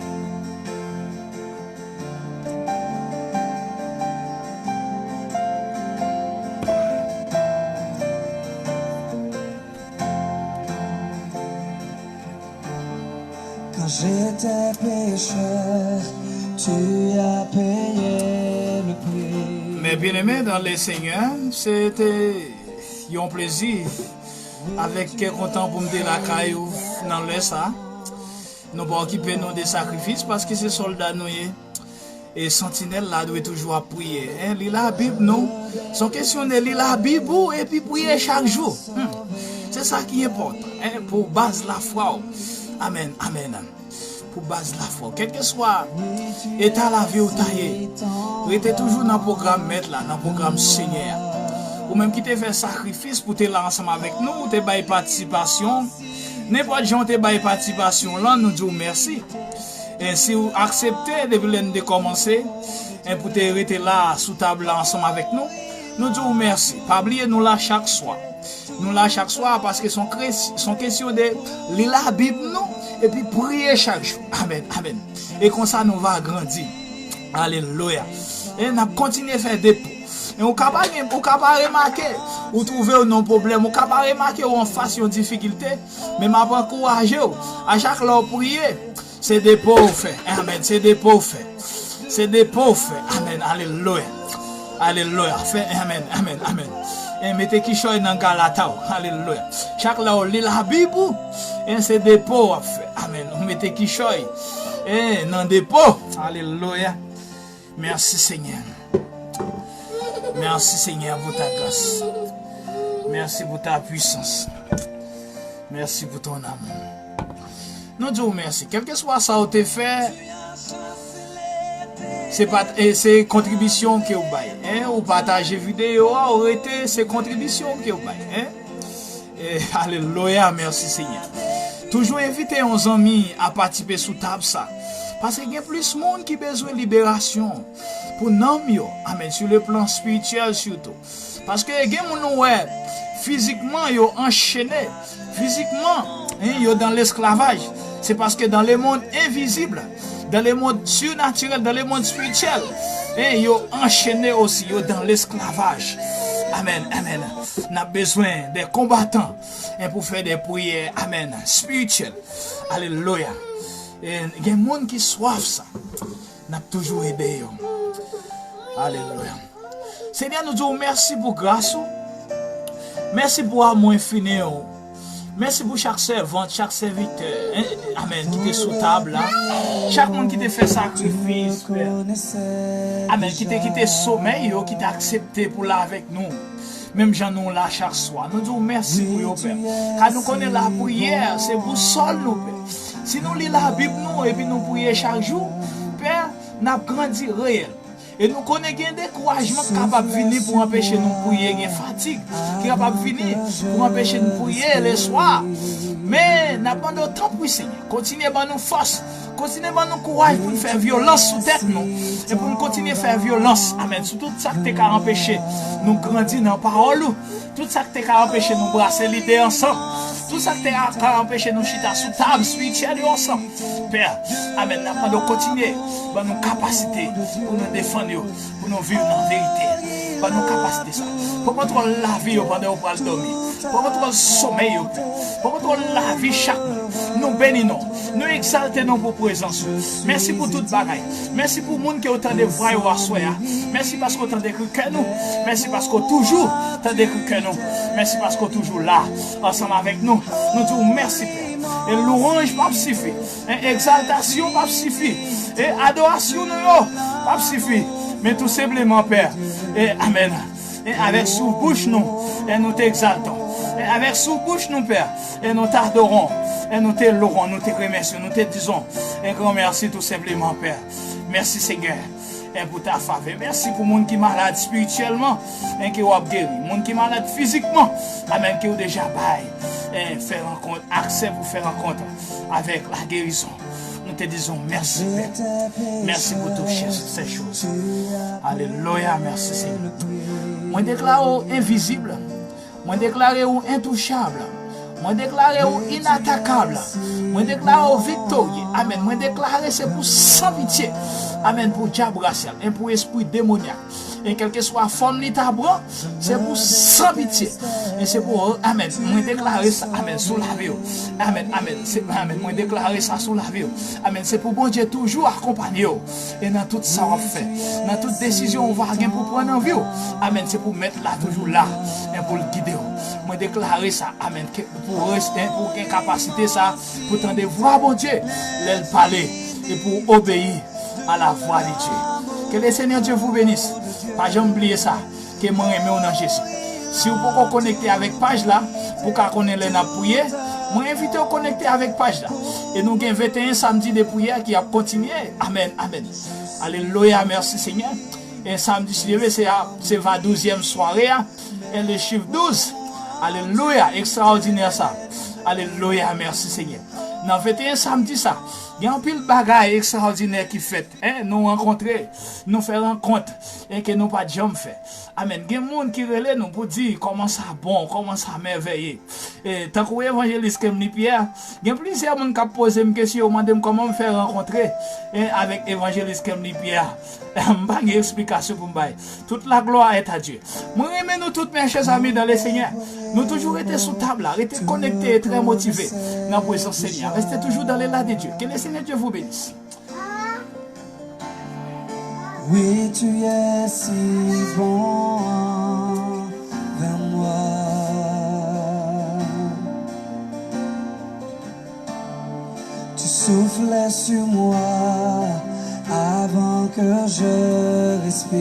Quand j'étais pécheur, tu as payé le prix. Mes bien-aimés dans le Seigneur, se te yon plezi avèk kè kontan pou m te lakay ou nan lè sa. Nou pa okipe nou de sakrifis, paske se sòlda nou ye. E santinèl la dwe toujou ap priye, en, li Labib nou. Se yon kesyon de li Labib ou epi priye chak jou. Hmm. Se sa ki enpòtan, en, pou baz lafwa w. Amèn, amèn. Pou baz lafwa w. Kèlkeswa eta lavi w ta ye, rete toujou nan pwogram Mèt la, nan pwogram Senyè a. Ou menm ki te fè sakrifis pou te la ansanm avèk nou, ou te bay patisipasyon. Nenpòt jan w te bay patisipasyon w lan, nou di w mèsi. E si w aksepte depi lè n te kòmanse, e pou te rete la sou tab la ansanm avèk nou, nou di w mèsi. Pa bliye nou la chak swa. Nou la chak swa paske se yon kres-, se yon kesyon de li Labib nou epi priye chak jou. Amèn, amèn. E konsa nou va grandi. Alelouya. E n ap kontinye fè depo. E ou ka pa gen, ou ka pa remake, ou twouve w nan yon pwoblèm, ou ka pa remake w anfas yon difikilte, men m ap ankouraje w, a chak lè w priye, se depo w fè. Amèn. Se depo w fè. Se depo w fè. Amèn. Alelouya. Alelouya. Fè amèn, amèn, amèn. E mete kichòy nan galata w. Alelouya. Chak lè w li Labib ou, e se depo w ap fè. Amèn. Ou mete kichòy, e nan depo. Alelouya. Mèsi, Senyè. Mèsi, Senyè, pou ta gras. Mèsi pou ta pwisans. Mèsi pou ton amou. Nou di w mèsi. Kèlkeswa sa w te fè, se pa, e se kontribisyon ke w bay, en. Ou pataje videyo a, ou rete, se kontribisyon ke w bay, en. E, alelouya, mèsi, Senyè. Toujou envite yon zanmi a patisipe sou tab sa. Paske gen plis moun ki bezwen liberasyon pou nanm yo. Amèn. Sur le plan spirituel surtout. Paske gen moun ou wè, fizikman, yo anchene. Fizikman, en, yo dans l'esclavage. Se paske dans le monde invisible, dans le monde surnaturel, dans le monde spirituel, en, yo anchene osi, yo dans l'esclavage. Amèn, amèn. N ap bezwen de konbatan, en, pou fè de priyè, amèn, spirityèl. Alelouya. E gen moun ki swaf sa. N ap toujou ede yo. Alelouya. Senyè, nou di w mèsi pou gras ou. Mèsi pou amou enfini ou. Mèsi pou chak sèvant, chak sèvitè, en, amèn, ki te sou tab la. Chak moun ki te fè sakrifis, Pè. Amèn, ki te kite somèy yo, ki te aksepte pou la avèk nou. Menm jan nou la chak swa. Nou di w mèsi pou yo, Pè. Ka nou konnen lapriyè, se bousòl nou, Pè. Si nou li Labib nou epi nou priye chak jou, Pè, n ap grandi reyèl. E nou konnen gen dekourajman k kapab vini pou anpeche nou priye, gen fatig ki kapab vini pou anpeche nou priye leswa. Men, n ap mande w, tanpri, Senyè, kontinye ban nou fòs, kontinye ban nou kouraj pou n fè vyolans sou tèt nou, e pou n kontinye fè vyolans, amèn, sou tout sa k te ka anpeche nou grandi nan pawòl ou. Tout sa k te ka anpeche nou brase lide ansanm. Tout sa k te ka, ka anpeche nou chita sou tab espirityèl yo ansanm. Pè, amèn, n ap mande w kontinye ban nou kapasite pou nou defann yo, pou nou viv nan verite. Ban nou kapasite sa. Pran kontwòl lavi yo pandan yo pral dòmi. Pran kontwòl somèy yo, Pè. Pran kontwòl lavi chak moun. Nou beni non. Nou egzalte non pou prezans ou. Mèsi pou tout bagay. Mèsi pou moun ke w tande vwa yo aswè a. Mèsi paske w tande kri kè nou. Mèsi paske w toujou tande kri kè nou. Mèsi paske w toujou la ansanm avèk nou. Nou di w mèsi, Pè. E lwanj p ap sifi. E egzaltasyon p ap sifi. E adorasyon nou yo p ap sifi. Men tou senpleman, Pè. E amèn. E avèk sou bouch nou, e nou te egzalton. E avèk sou bouch nou, Pè, e nou t adoron. E nou te louwon, nou te remèsyon, nou te dizon. E gran mèsi tou senpleman, Pè. Mèsi, Senyè. E pou ta favè. Mèsi pou moun ki malad espirityèlman, e ke w ap geri. Moun ki malad fizikman, amèn, ke w deja bay. E fè rankont, aksè pou fè rankont avèk la gerizon. Nou te dizon mèsi, Pè. Mèsi pou tout chè, sè choz. Alelouya, mèsi, Senyè. Mwen deklare w envizib. Mwen deklare w entouchab. Mwen deklare w inatakab. Mwen deklare w viktorye. Amèn. Mwen deklare se pou san pitye. Amèn. Pou dyab rasyal. E pou espri demonyak. E kèlkeswa fòm li ta pran, se pou san pitye. E se pou, amèn. Mwen deklare sa, amèn, sou lavi w. Amèn, amèn. Se, amèn. Mwen deklare sa sou lavi w. Amèn. Se pou Bondye toujou akonpanye w. E nan tout sa w ap fè, nan tout desizyon w va gen pou pran nan vi w. Amèn. Se pou Mèt la toujou la. E pou l gide w. Mwen deklare sa, amèn. Ke, pou w res-, e pou w gen kapasite sa, pou tande vwa Bondye, lè l pale. E pou w obeyi à la voix de Dieu. Que le Seigneur Dieu vous bénisse. Pa janm bliye sa, ke mwen renmen w nan Jezi. Si w poko konekte avèk paj la, pou w ka konnen lè n ap priye, mwen envite w konekte avèk paj la. E nou gen venteyen samdi de priyè ki ap kontinye. Amèn, amèn. Alelouya, mèsi Senyè. E samdi, si Dye vle, se a, se va douzyèm sware a. E le chif douz. Alelouya, ekstraòdinè sa. Alelouya, mèsi Senyè. Nan venteyen samdi sa, gen anpil bagay ekstraòdinè ki fèt. En, nou rankontre, nou fè rankont, en, ke nou pa t janm fè. Amèn. Gen moun ki rele nou pou di kòman sa bon, kòman sa mèvèye. E, tankou evanjelis Kemly Pierre, gen plizyè moun k ap poze m kesyon, yo mande m kòman m fè rankontre, en, avèk evanjelis Kemly Pierre. M pa gen eksplikasyon pou m bay. Tout la gloire est à Dieu. Mwen renmen nou tout, mes chers amis dans le Seigneur. Nou toujou rete sou tab la, rete konekte e trè motive nan prezans Senyè. Reste toujours dans l'élan de Dieu. Que le Seigneur Dieu vous bénisse. Oui, tu es si bon envers moi. Tu soufflais sur moi avant que je respire.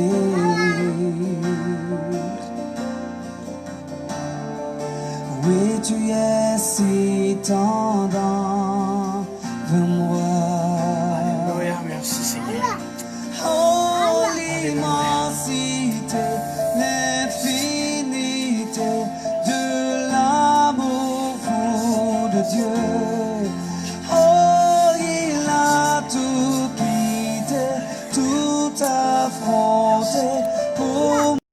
Oui, tu es si tendre.